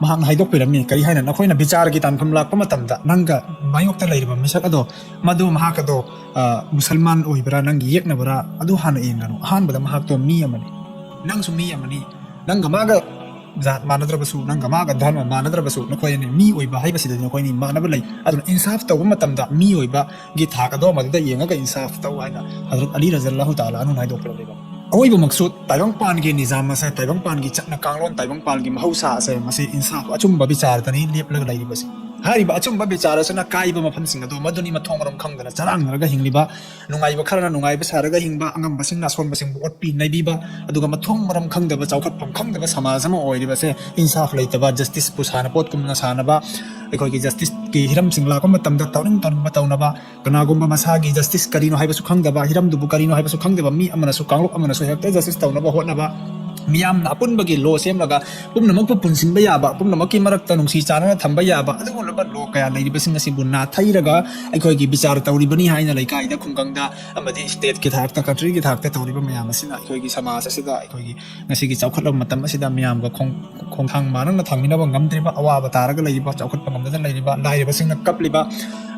ꯃꯍꯥꯛꯅ ꯍꯥꯏꯗꯣꯛꯄꯤꯔꯝꯃꯤ, ꯀꯔꯤ ꯍꯥꯏꯅ? "ꯅꯈꯣꯏꯅ ꯕꯤꯆꯥꯔꯒꯤ ꯇꯥꯟꯐꯝ ꯂꯥꯛꯄ ꯃꯇꯝꯗ ꯅꯪꯒ ꯃꯥꯌꯣꯛꯇ ꯂꯩꯔꯤꯕ ꯃꯤꯁꯛ ꯑꯗꯣ, ꯃꯗꯨ ꯃꯍꯥꯛ ꯑꯗꯣ, ꯑ, ꯃꯨꯁꯜꯃꯥꯟ ꯑꯣꯏꯕ꯭ꯔꯥ, ꯅꯪꯒꯤ ꯌꯦꯛꯅꯕ꯭ꯔꯥ, ꯑꯗꯨ ꯍꯥꯟꯅ ꯌꯦꯡꯒꯅꯨ꯫ ꯑꯍꯥꯟꯕꯗ ꯃꯍꯥꯛꯇꯣ ꯃꯤ ꯑꯃꯅꯤ꯫ ꯅꯪꯁꯨ ꯃꯤ ꯑꯃꯅꯤ꯫ ꯅꯪꯒ ꯃꯥꯒ ꯖꯥꯠ ꯃꯥꯟꯅꯗ꯭ꯔꯕꯁꯨ, ꯅꯪꯒ ꯃꯥꯒ ꯙꯔꯃ ꯃꯥꯟꯅꯗ꯭ꯔꯕꯁꯨ, ꯅꯈꯣꯏ ꯑꯅꯤ ꯃꯤ ꯑꯣꯏꯕ ꯍꯥꯏꯕꯁꯤꯗꯗꯤ ꯅꯈꯣꯏ ꯑꯅꯤ ꯃꯥꯟꯅꯕ ꯂꯩ꯫ ꯑꯗꯨꯅ ꯏꯟꯁꯥꯐ ꯇꯧꯕ ꯃꯇꯝꯗ ꯃꯤ ꯑꯣꯏꯕꯒꯤ ꯊꯥꯛ ꯑꯗꯣ ꯃꯗꯨꯗ ꯌꯦꯡꯉꯒ ꯏꯟꯁꯥꯐ ꯇꯧ ꯍꯥꯏꯅ ꯍꯖꯔꯠ ꯑꯂꯤ ꯔꯖꯜꯂꯥꯍꯨ ꯇꯥꯂꯥ ꯑꯅꯍꯨꯅ ꯍꯥꯏꯗꯣꯛꯂꯝꯃꯤꯕ꯫ ꯑꯋꯣꯏꯕꯃꯛꯁꯨ ꯇꯥꯏꯕꯪꯄꯥꯟꯒꯤ ꯅꯤꯖꯥꯝ ꯑꯁꯦ, ꯇꯥꯏꯕꯪꯄꯥꯟꯒꯤ ꯆꯠꯅ ꯀꯥꯡꯂꯣꯟ, ꯇꯥꯏꯕꯪꯄꯥꯟꯒꯤ ꯃꯍꯧꯁꯥ ꯑꯁꯦ ꯃꯁꯤ ꯏꯟꯁꯥꯐ, ꯑꯆꯨꯝꯕ ꯕꯤꯆꯥꯔꯗꯅꯤ ꯂꯦꯞꯂꯒ ꯂꯩꯔꯤꯕꯁꯤ꯫ ꯍꯥꯏꯔꯤꯕ ꯑꯆꯨꯝꯕ ꯕꯤꯆꯥꯔ ꯑꯁꯤꯅ ꯀꯥꯏꯕ ꯃꯐꯝꯁꯤꯡ ꯑꯗꯨ ꯃꯗꯨꯅꯤ ꯃꯊꯣꯡ ꯃꯔꯝ ꯈꯪꯗꯅ ꯆꯔꯥꯡꯅꯔꯒ ꯍꯤꯡꯂꯤꯕ, ꯅꯨꯡꯉꯥꯏꯕ ꯈꯔꯅ ꯅꯨꯡꯉꯥꯏꯕ ꯁꯥꯔꯒ ꯍꯤꯡꯕ, ꯑꯉꯝꯕꯁꯤꯡꯅ ꯑꯁꯣꯟꯕꯁꯤꯡꯕꯨ ꯑꯣꯠꯄꯤ ꯅꯩꯕꯤꯕ, ꯑꯗꯨꯒ ꯃꯊꯣꯡ ꯃꯔꯝ ꯈꯪꯗꯕ, ꯆꯥꯎꯈꯠꯐꯝ ꯈꯪꯗꯕ ꯁꯃꯥꯖ ꯑꯃ ꯑꯣꯏꯔꯤꯕꯁꯦ, ꯏꯟꯁꯥꯐ ꯂꯩꯇꯕ, ꯖꯁꯇꯤꯁꯄꯨ ꯁꯥꯟꯅꯄꯣꯠꯀꯨꯝꯅ ꯁꯥꯟꯅꯕ, ꯑꯩꯈꯣꯏꯒꯤ ꯖꯁꯇꯤꯁꯀꯤ ꯍꯤꯔꯝꯁꯤꯡ ꯂꯥꯛꯄ ꯃꯇꯝꯗ ꯇꯧꯅꯤꯡ ꯇꯧꯅꯤꯡꯕ ꯇꯧꯅꯕ, ꯀꯅꯥꯒꯨꯝꯕ ꯃꯁꯥꯒꯤ ꯖꯁꯇꯤꯁ ꯀꯔꯤꯅꯣ ꯍꯥꯏꯕꯁꯨ ꯈꯪꯗꯕ, ꯍꯤꯔꯝꯗꯨꯕꯨ ꯀꯔꯤꯅꯣ ꯍꯥꯏꯕꯁꯨ ꯈꯪꯗꯕ ꯃꯤ ꯑꯃꯅꯁꯨ, ꯀꯥꯡꯂꯨꯞ ꯑꯃꯅꯁꯨ ꯍꯦꯛꯇ ꯖꯁꯇꯤꯁ ꯇꯧꯅꯕ ꯍꯣꯠꯅꯕ, ꯃꯤꯌꯥꯝꯅ ꯑꯄꯨꯟꯕꯒꯤ ꯂꯣ ꯁꯦꯝꯂꯒ ꯄꯨꯝꯅꯃꯛꯄꯨ ꯄꯨꯟꯁꯤꯟꯕ ꯌꯥꯕ, ꯄꯨꯝꯅꯃꯛꯀꯤ ꯃꯔꯛꯇ ꯅꯨꯡꯁꯤ ꯆꯥꯟꯅꯅ ꯊꯝꯕ ꯌꯥꯕ ꯑꯗꯨꯒꯨꯝꯂꯕ ꯂꯣ ꯀꯌꯥ ꯂꯩꯔꯤꯕꯁꯤꯡ ꯑꯁꯤꯕꯨ ꯅꯥꯊꯩꯔꯒ ꯑꯩꯈꯣꯏꯒꯤ ꯕꯤꯆꯥꯔ ꯇꯧꯔꯤꯕꯅꯤ ꯍꯥꯏꯅ ꯂꯩꯀꯥꯏꯗ, ꯈꯨꯡꯒꯪꯗ ꯑꯃꯗꯤ ꯁ꯭ꯇꯦꯠꯀꯤ ꯊꯥꯛꯇ, ꯀꯟꯇ꯭ꯔꯤꯒꯤ ꯊꯥꯛꯇ ꯇꯧꯔꯤꯕ ꯃꯌꯥꯝ ꯑꯁꯤꯅ ꯑꯩꯈꯣꯏꯒꯤ ꯁꯃꯥꯖ ꯑꯁꯤꯗ, ꯑꯩꯈꯣꯏꯒꯤ ꯉꯁꯤꯒꯤ ꯆꯥꯎꯈꯠꯂꯕ ꯃꯇꯝ ꯑꯁꯤꯗ ꯃꯤꯌꯥꯝꯒ ꯈꯣꯡ-, ꯈꯣꯡꯊꯥꯡ ꯃꯥꯟꯅꯅ ꯊꯥꯡꯃꯤꯟꯅꯕ ꯉꯝꯗ꯭ꯔꯤꯕ, ꯑꯋꯥꯕ ꯇꯥꯔꯒ ꯂꯩꯔꯤꯕ, ꯆꯥꯎꯈꯠꯄ ꯉꯝꯗꯅ ꯂꯩꯔꯤꯕ, ꯂꯥꯏꯔꯕꯁꯤꯡꯅ ꯀꯞꯂꯤꯕ,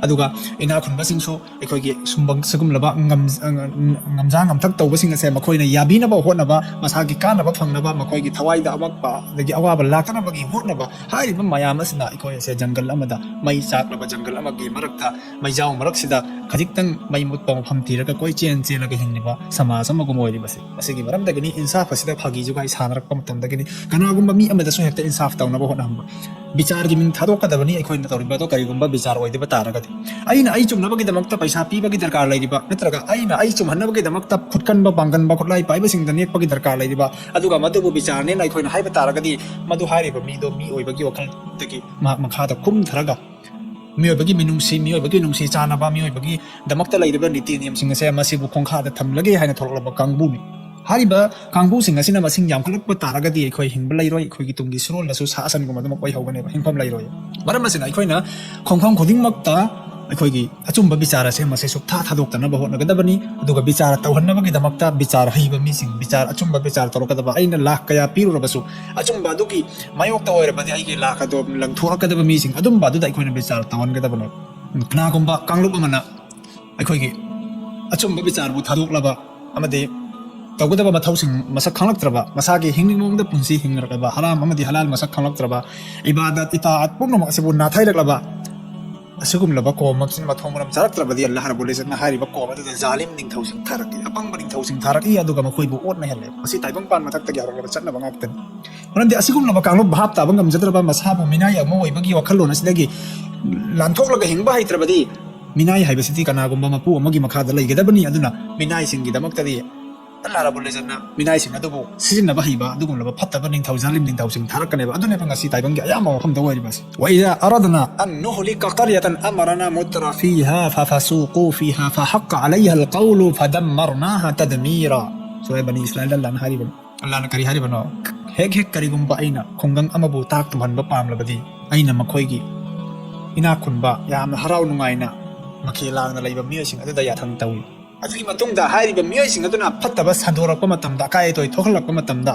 ꯑꯗꯨꯒ ꯏꯅꯥꯛ ꯈꯨꯟꯕꯁꯤꯡꯁꯨ ꯑꯩꯈꯣꯏꯒꯤ ꯁꯨꯝꯕ-, ꯁꯤꯒꯨꯝꯂꯕ ꯉꯝ-, ꯉꯝꯖꯥ ꯉꯝꯊꯛ ꯇꯧꯕꯁꯤꯡ ꯑꯁꯦ ꯃꯈꯣꯏꯅ ꯌꯥꯕꯤꯅꯕ ꯍꯣꯠꯅꯕ, ꯃꯁꯥꯒꯤ ꯀꯥꯟꯅꯕ ꯐꯪꯅꯕ, ꯃꯈꯣꯏꯒꯤ ꯊꯋꯥꯏꯗ ꯑꯃꯛꯄ ꯑꯗꯒꯤ ꯑꯋꯥꯕ ꯂꯥꯛꯇꯅꯕꯒꯤ ꯍꯣꯠꯅꯕ, ꯍꯥꯏꯔꯤꯕ ꯃꯌꯥꯝ ꯑꯁꯤꯅ ꯑꯩꯈꯣꯏ ꯑꯁꯦ ꯖꯪꯒꯜ ꯑꯃꯗ, ꯃꯩ ꯆꯥꯛꯂꯕ ꯖꯪꯒꯜ ꯑꯃꯒꯤ ꯃꯔꯛꯇ, ꯃꯩꯖꯥꯎ ꯃꯔꯛꯁꯤꯗ ꯈꯖꯤꯛꯇꯪ ꯃꯩ ꯃꯨꯠꯄ ꯃꯐꯝ ꯊꯤꯔꯒ ꯀꯣꯏꯆꯦꯟ ꯆꯦꯜꯂꯒ ꯍꯤꯡꯂꯤꯕ ꯁꯃꯥꯖ ꯑꯃꯒꯨꯝ ꯑꯣꯏꯔꯤꯕꯁꯦ꯫ ꯃꯁꯤꯒꯤ ꯃꯔꯝꯗꯒꯤꯅꯤ ꯏꯟꯁꯥꯐ ꯑꯁꯤꯗ ꯐꯥꯒꯤ ꯖꯨꯒꯥꯏ ꯁꯥꯟꯅꯔꯛꯄ ꯃꯇꯝꯗꯒꯤꯅꯤ ꯀꯅꯥꯒꯨꯝꯕ ꯃꯤ ꯑꯃꯗꯁꯨ ꯍꯦꯛꯇ ꯏꯟꯁꯥꯐ ꯇꯧꯅꯕ ꯍꯣꯠꯅꯍꯟꯕ꯫ ꯕꯤꯆꯥꯔꯒꯤ ꯃꯤꯡ ꯊꯥꯗꯣꯛꯀꯗꯕꯅꯤ ꯑꯩꯈꯣꯏꯅ ꯇꯧꯔꯤꯕ ꯑꯗꯣ, ꯀꯔꯤꯒꯨꯝꯕ ꯕꯤꯆꯥꯔ ꯑꯣꯏꯗꯕ ꯇꯥꯔꯒꯗꯤ꯫ ꯑꯩꯅ ꯑꯩ ꯆꯨꯝꯅꯕꯒꯤꯗꯃꯛꯇ ꯄꯩꯁꯥ ꯄꯤꯕꯒꯤ ꯗꯔꯀꯥꯔ ꯂꯩꯔꯤꯕ, ꯅꯠꯇ꯭ꯔꯒ ꯑꯩꯅ ꯑꯩ ꯆꯨꯝꯍꯟꯅꯕꯒꯤꯗꯃꯛꯇ ꯈꯨꯠꯀꯟꯕ ꯄꯥꯡꯒꯟꯕ ꯈꯨꯠꯂꯥꯏ ꯄꯥꯏꯕꯁꯤꯡꯗ ꯅꯦꯠꯄꯒꯤ ꯗꯔꯀꯥꯔ ꯂꯩꯔꯤꯕ, ꯑꯗꯨꯒ ꯃꯗꯨꯕꯨ ꯕꯤꯆꯥꯔꯅꯦꯅ ꯑꯩꯈꯣꯏꯅ ꯍꯥꯏꯕ ꯇꯥꯔꯒꯗꯤ, ꯃꯗꯨ ꯍꯥꯏꯔꯤꯕ ꯃꯤꯗꯣ ꯃꯤ ꯑꯣꯏꯕꯒꯤ ꯋꯥꯈꯜꯗꯒꯤ ꯃꯍꯥꯛ ꯃꯈꯥꯗ ꯀꯨꯝꯊꯔꯒ ꯃꯤꯑꯣꯏꯕꯒꯤ ꯃꯤꯅꯨꯡꯁꯤ, ꯃꯤꯑꯣꯏꯕꯒꯤ ꯅꯨꯡꯁꯤ ꯆꯥꯟꯅꯕ, ꯃꯤꯑꯣꯏꯕꯒꯤꯗꯃꯛꯇ ꯂꯩꯔꯤꯕ ꯅꯤꯇꯤ ꯅꯤꯌꯝꯁꯤꯡ ꯑꯁꯦ ꯃꯁꯤꯕꯨ ꯈꯣꯡꯈꯥꯗ ꯊꯝꯂꯒꯦ ꯍꯥꯏꯅ ꯊꯣꯛꯂꯛꯂꯕ ꯀꯥꯡꯕꯨꯅꯤ꯫ ꯍꯥꯏꯔꯤꯕ ꯀꯥꯡꯕꯨꯁꯤꯡ ꯑꯁꯤꯅ ꯃꯁꯤꯡ ꯌꯥꯝꯈꯠꯂꯛꯄ ꯇꯥꯔꯒꯗꯤ ꯑꯩꯈꯣꯏ ꯍꯤꯡꯕ ꯂꯩꯔꯣꯏ, ꯑꯩꯈꯣꯏꯒꯤ ꯇꯨꯡꯒꯤ ꯁꯨꯔꯣꯜꯗꯁꯨ ꯁꯥ ꯁꯟꯒꯨꯝꯕ ꯑꯗꯨꯃꯛ ꯑꯣꯏꯍꯧꯒꯅꯦꯕ, ꯍꯤꯡꯐꯝ ꯂꯩꯔꯣꯏ꯫ ꯃꯔꯝ ꯑꯁꯤꯅ ꯑꯩꯈꯣꯏꯅ ꯈꯣꯡꯐꯝ ꯈꯨꯗꯤꯡꯃꯛꯇ ꯑꯩꯈꯣꯏꯒꯤ ꯑꯆꯨꯝꯕ ꯕꯤꯆꯥꯔ ꯑꯁꯦ ꯃꯁꯤ ꯁꯨꯛꯊꯥ ꯊꯥꯗꯣꯛꯇꯅꯕ ꯍꯣꯠꯅꯒꯗꯕꯅꯤ꯫ ꯑꯗꯨꯒ ꯕꯤꯆꯥꯔ ꯇꯧꯍꯟꯅꯕꯒꯤꯗꯃꯛꯇ ꯕꯤꯆꯥꯔ ꯍꯩꯕ ꯃꯤꯁꯤꯡ, ꯕꯤꯆꯥꯔ ꯑꯆꯨꯝꯕ ꯕꯤꯆꯥꯔ ꯇꯧꯔꯛꯀꯗꯕ, ꯑꯩꯅ ꯂꯥꯛ ꯀꯌꯥ ꯄꯤꯔꯨꯔꯕꯁꯨ ꯑꯆꯨꯝꯕ ꯑꯗꯨꯒꯤ ꯃꯥꯌꯣꯛꯇ ꯑꯣꯏꯔꯕꯗꯤ ꯑꯩꯒꯤ ꯂꯥꯛ ꯑꯗꯣ ꯂꯪꯊꯣꯔꯛꯀꯗꯕ ꯃꯤꯁꯤꯡ ꯑꯗꯨꯝꯕ ꯑꯗꯨꯗ ꯑꯩꯈꯣꯏꯅ ꯕꯤꯆꯥꯔ ꯇꯧꯍꯟꯒꯗꯕꯅꯦ꯫ ꯀꯅꯥꯒꯨꯝꯕ ꯀꯥꯡꯂꯨꯞ ꯑꯃꯅ ꯑꯩꯈꯣꯏꯒꯤ ꯑꯆꯨꯝꯕ ꯕꯤꯆꯥꯔꯕꯨ ꯊꯥꯗꯣꯛꯂꯕ ꯑꯃꯗꯤ ꯇꯧꯒꯗꯕ ꯃꯊꯧꯁꯤꯡ ꯃꯁꯛ ꯈꯪꯂꯛꯇ꯭ꯔꯕ, ꯃꯁꯥꯒꯤ ꯍꯤꯡꯅꯤꯡꯕ ꯃꯑꯣꯡꯗ ꯄꯨꯟꯁꯤ ꯍꯤꯡꯂꯛꯂꯕ, ꯍꯔꯥꯝ ꯑꯃꯗꯤ ꯍꯂꯥꯜ ꯃꯁꯛ ꯈꯪꯂꯛꯇ꯭ꯔꯕ, ꯏꯕꯥꯗꯠ ꯏꯇꯥꯑꯠ ꯄꯨꯝꯅꯃꯛ ꯑꯁꯤꯕꯨ ꯅꯥꯊꯩꯔꯛꯂꯕ, ꯑꯁꯤꯒꯨꯝꯂꯕ ꯀꯣꯝ ꯑꯃꯁꯤꯅ ꯃꯊꯣꯡ ꯃꯔꯝ ꯆꯥꯔꯛꯇ꯭ꯔꯕꯗꯤ ꯑꯜꯂꯥꯍ ꯔꯕꯨꯜ ꯏꯖꯠꯅ ꯍꯥꯏꯔꯤꯕ ꯀꯣꯝ ꯑꯗꯨꯗ ꯖꯥꯂꯤꯝ ꯅꯤꯡꯊꯧꯁꯤꯡ ꯊꯥꯔꯛꯏ, ꯑꯄꯪꯕ ꯅꯤꯡꯊꯧꯁꯤꯡ ꯊꯥꯔꯛꯏ, ꯑꯗꯨꯒ ꯃꯈꯣꯏꯕꯨ ꯑꯣꯠꯅ ꯍꯦꯜꯂꯦ꯫ ꯃꯁꯤ ꯇꯥꯏꯕꯪꯄꯥꯟ ꯃꯊꯛꯇꯒꯤ ꯍꯧꯔꯛꯂꯕ ꯆꯠꯅꯕ ꯉꯥꯛꯇꯅꯤ꯫ ꯃꯔꯝꯗꯤ ꯑꯁꯤꯒꯨꯝꯂꯕ ꯀꯥꯡꯂꯨꯞ ꯚꯥꯞ ꯇꯥꯕ ꯉꯝꯖꯗ꯭ꯔꯕ, ꯃꯁꯥꯕꯨ ꯃꯤꯅꯥꯏ ꯑꯃ ꯑꯣꯏꯕꯒꯤ ꯋꯥꯈꯜꯂꯣꯟ ꯑꯁꯤꯗꯒꯤ ꯂꯥꯟꯊꯣꯛꯂꯒ ꯍꯤꯡꯕ ꯍꯩꯇ꯭ꯔꯕꯗꯤ, ꯃꯤꯅꯥꯏ ꯍꯥꯏꯕꯁꯤꯗꯤ ꯀꯅꯥꯒꯨꯝꯕ ꯃꯄꯨ ꯑꯃꯒꯤ ꯃꯈꯥꯗ ꯂꯩꯒꯗꯕꯅꯤ꯫ ꯑꯗꯨꯅ ꯃꯤꯅꯥꯏꯁꯤꯡꯒꯤꯗꯃꯛꯇꯗꯤ ꯑꯜꯂꯥꯍ ꯔꯕꯨꯜ ꯏꯖꯠꯅ ꯃꯤꯅꯥꯏꯁꯤꯡ ꯑꯗꯨꯕꯨ ꯁꯤꯖꯤꯟꯅꯕ ꯍꯩꯕ ꯑꯗꯨꯒꯨꯝꯂꯕ ꯐꯠꯇꯕ ꯅꯤꯡꯊꯧ, ꯖꯥꯂꯤꯝ ꯅꯤꯡꯊꯧꯁꯤꯡ ꯊꯥꯔꯛꯀꯅꯦꯕ꯫ ꯑꯗꯨꯅꯦꯕ ꯉꯁꯤ ꯇꯥꯏꯕꯪꯒꯤ ꯑꯌꯥꯝꯕ ꯃꯐꯝꯗ ꯑꯣꯏꯔꯤꯕꯁꯤ꯫ وإذا أردنا أن نهلك قرية أمرنا مترفيها ففسقوا فيها فحق عليها القول فدمرناها تدميرا. ꯁꯨꯔꯥ ꯕꯅꯤ ꯏꯁꯔꯥꯏꯜꯗ ꯑꯜꯂꯥꯍꯅ ꯍꯥꯏꯔꯤꯕꯅꯤ꯫ ꯑꯜꯂꯥꯍꯅ ꯀꯔꯤ ꯍꯥꯏꯔꯤꯕꯅꯣ? ꯍꯦꯛ ꯍꯦꯛ ꯀꯔꯤꯒꯨꯝꯕ ꯑꯩꯅ ꯈꯨꯡꯒꯪ ꯑꯃꯕꯨ ꯇꯥꯛ ꯇꯨꯝꯍꯟꯕ ꯄꯥꯝꯂꯕꯗꯤ, ꯑꯩꯅ ꯃꯈꯣꯏꯒꯤ ꯏꯅꯥꯛ ꯈꯨꯟꯕ, ꯌꯥꯝꯅ ꯍꯔꯥꯎ ꯅꯨꯡꯉꯥꯏꯅ ꯃꯈꯦꯜ ꯂꯥꯡꯅ ꯂꯩꯕ ꯃꯤꯑꯣꯏꯁꯤꯡ ꯑꯗꯨꯗ ꯌꯥꯊꯪ ꯇꯧꯏ꯫ ꯑꯗꯨꯒꯤ ꯃꯇꯨꯡꯗ ꯍꯥꯏꯔꯤꯕ ꯃꯤꯑꯣꯏꯁꯤꯡ ꯑꯗꯨꯅ ꯐꯠꯇꯕ ꯁꯟꯗꯣꯔꯛꯄ ꯃꯇꯝꯗ, ꯑꯀꯥꯏ ꯑꯇꯣꯏ ꯊꯣꯛꯍꯜꯂꯛꯄ ꯃꯇꯝꯗ,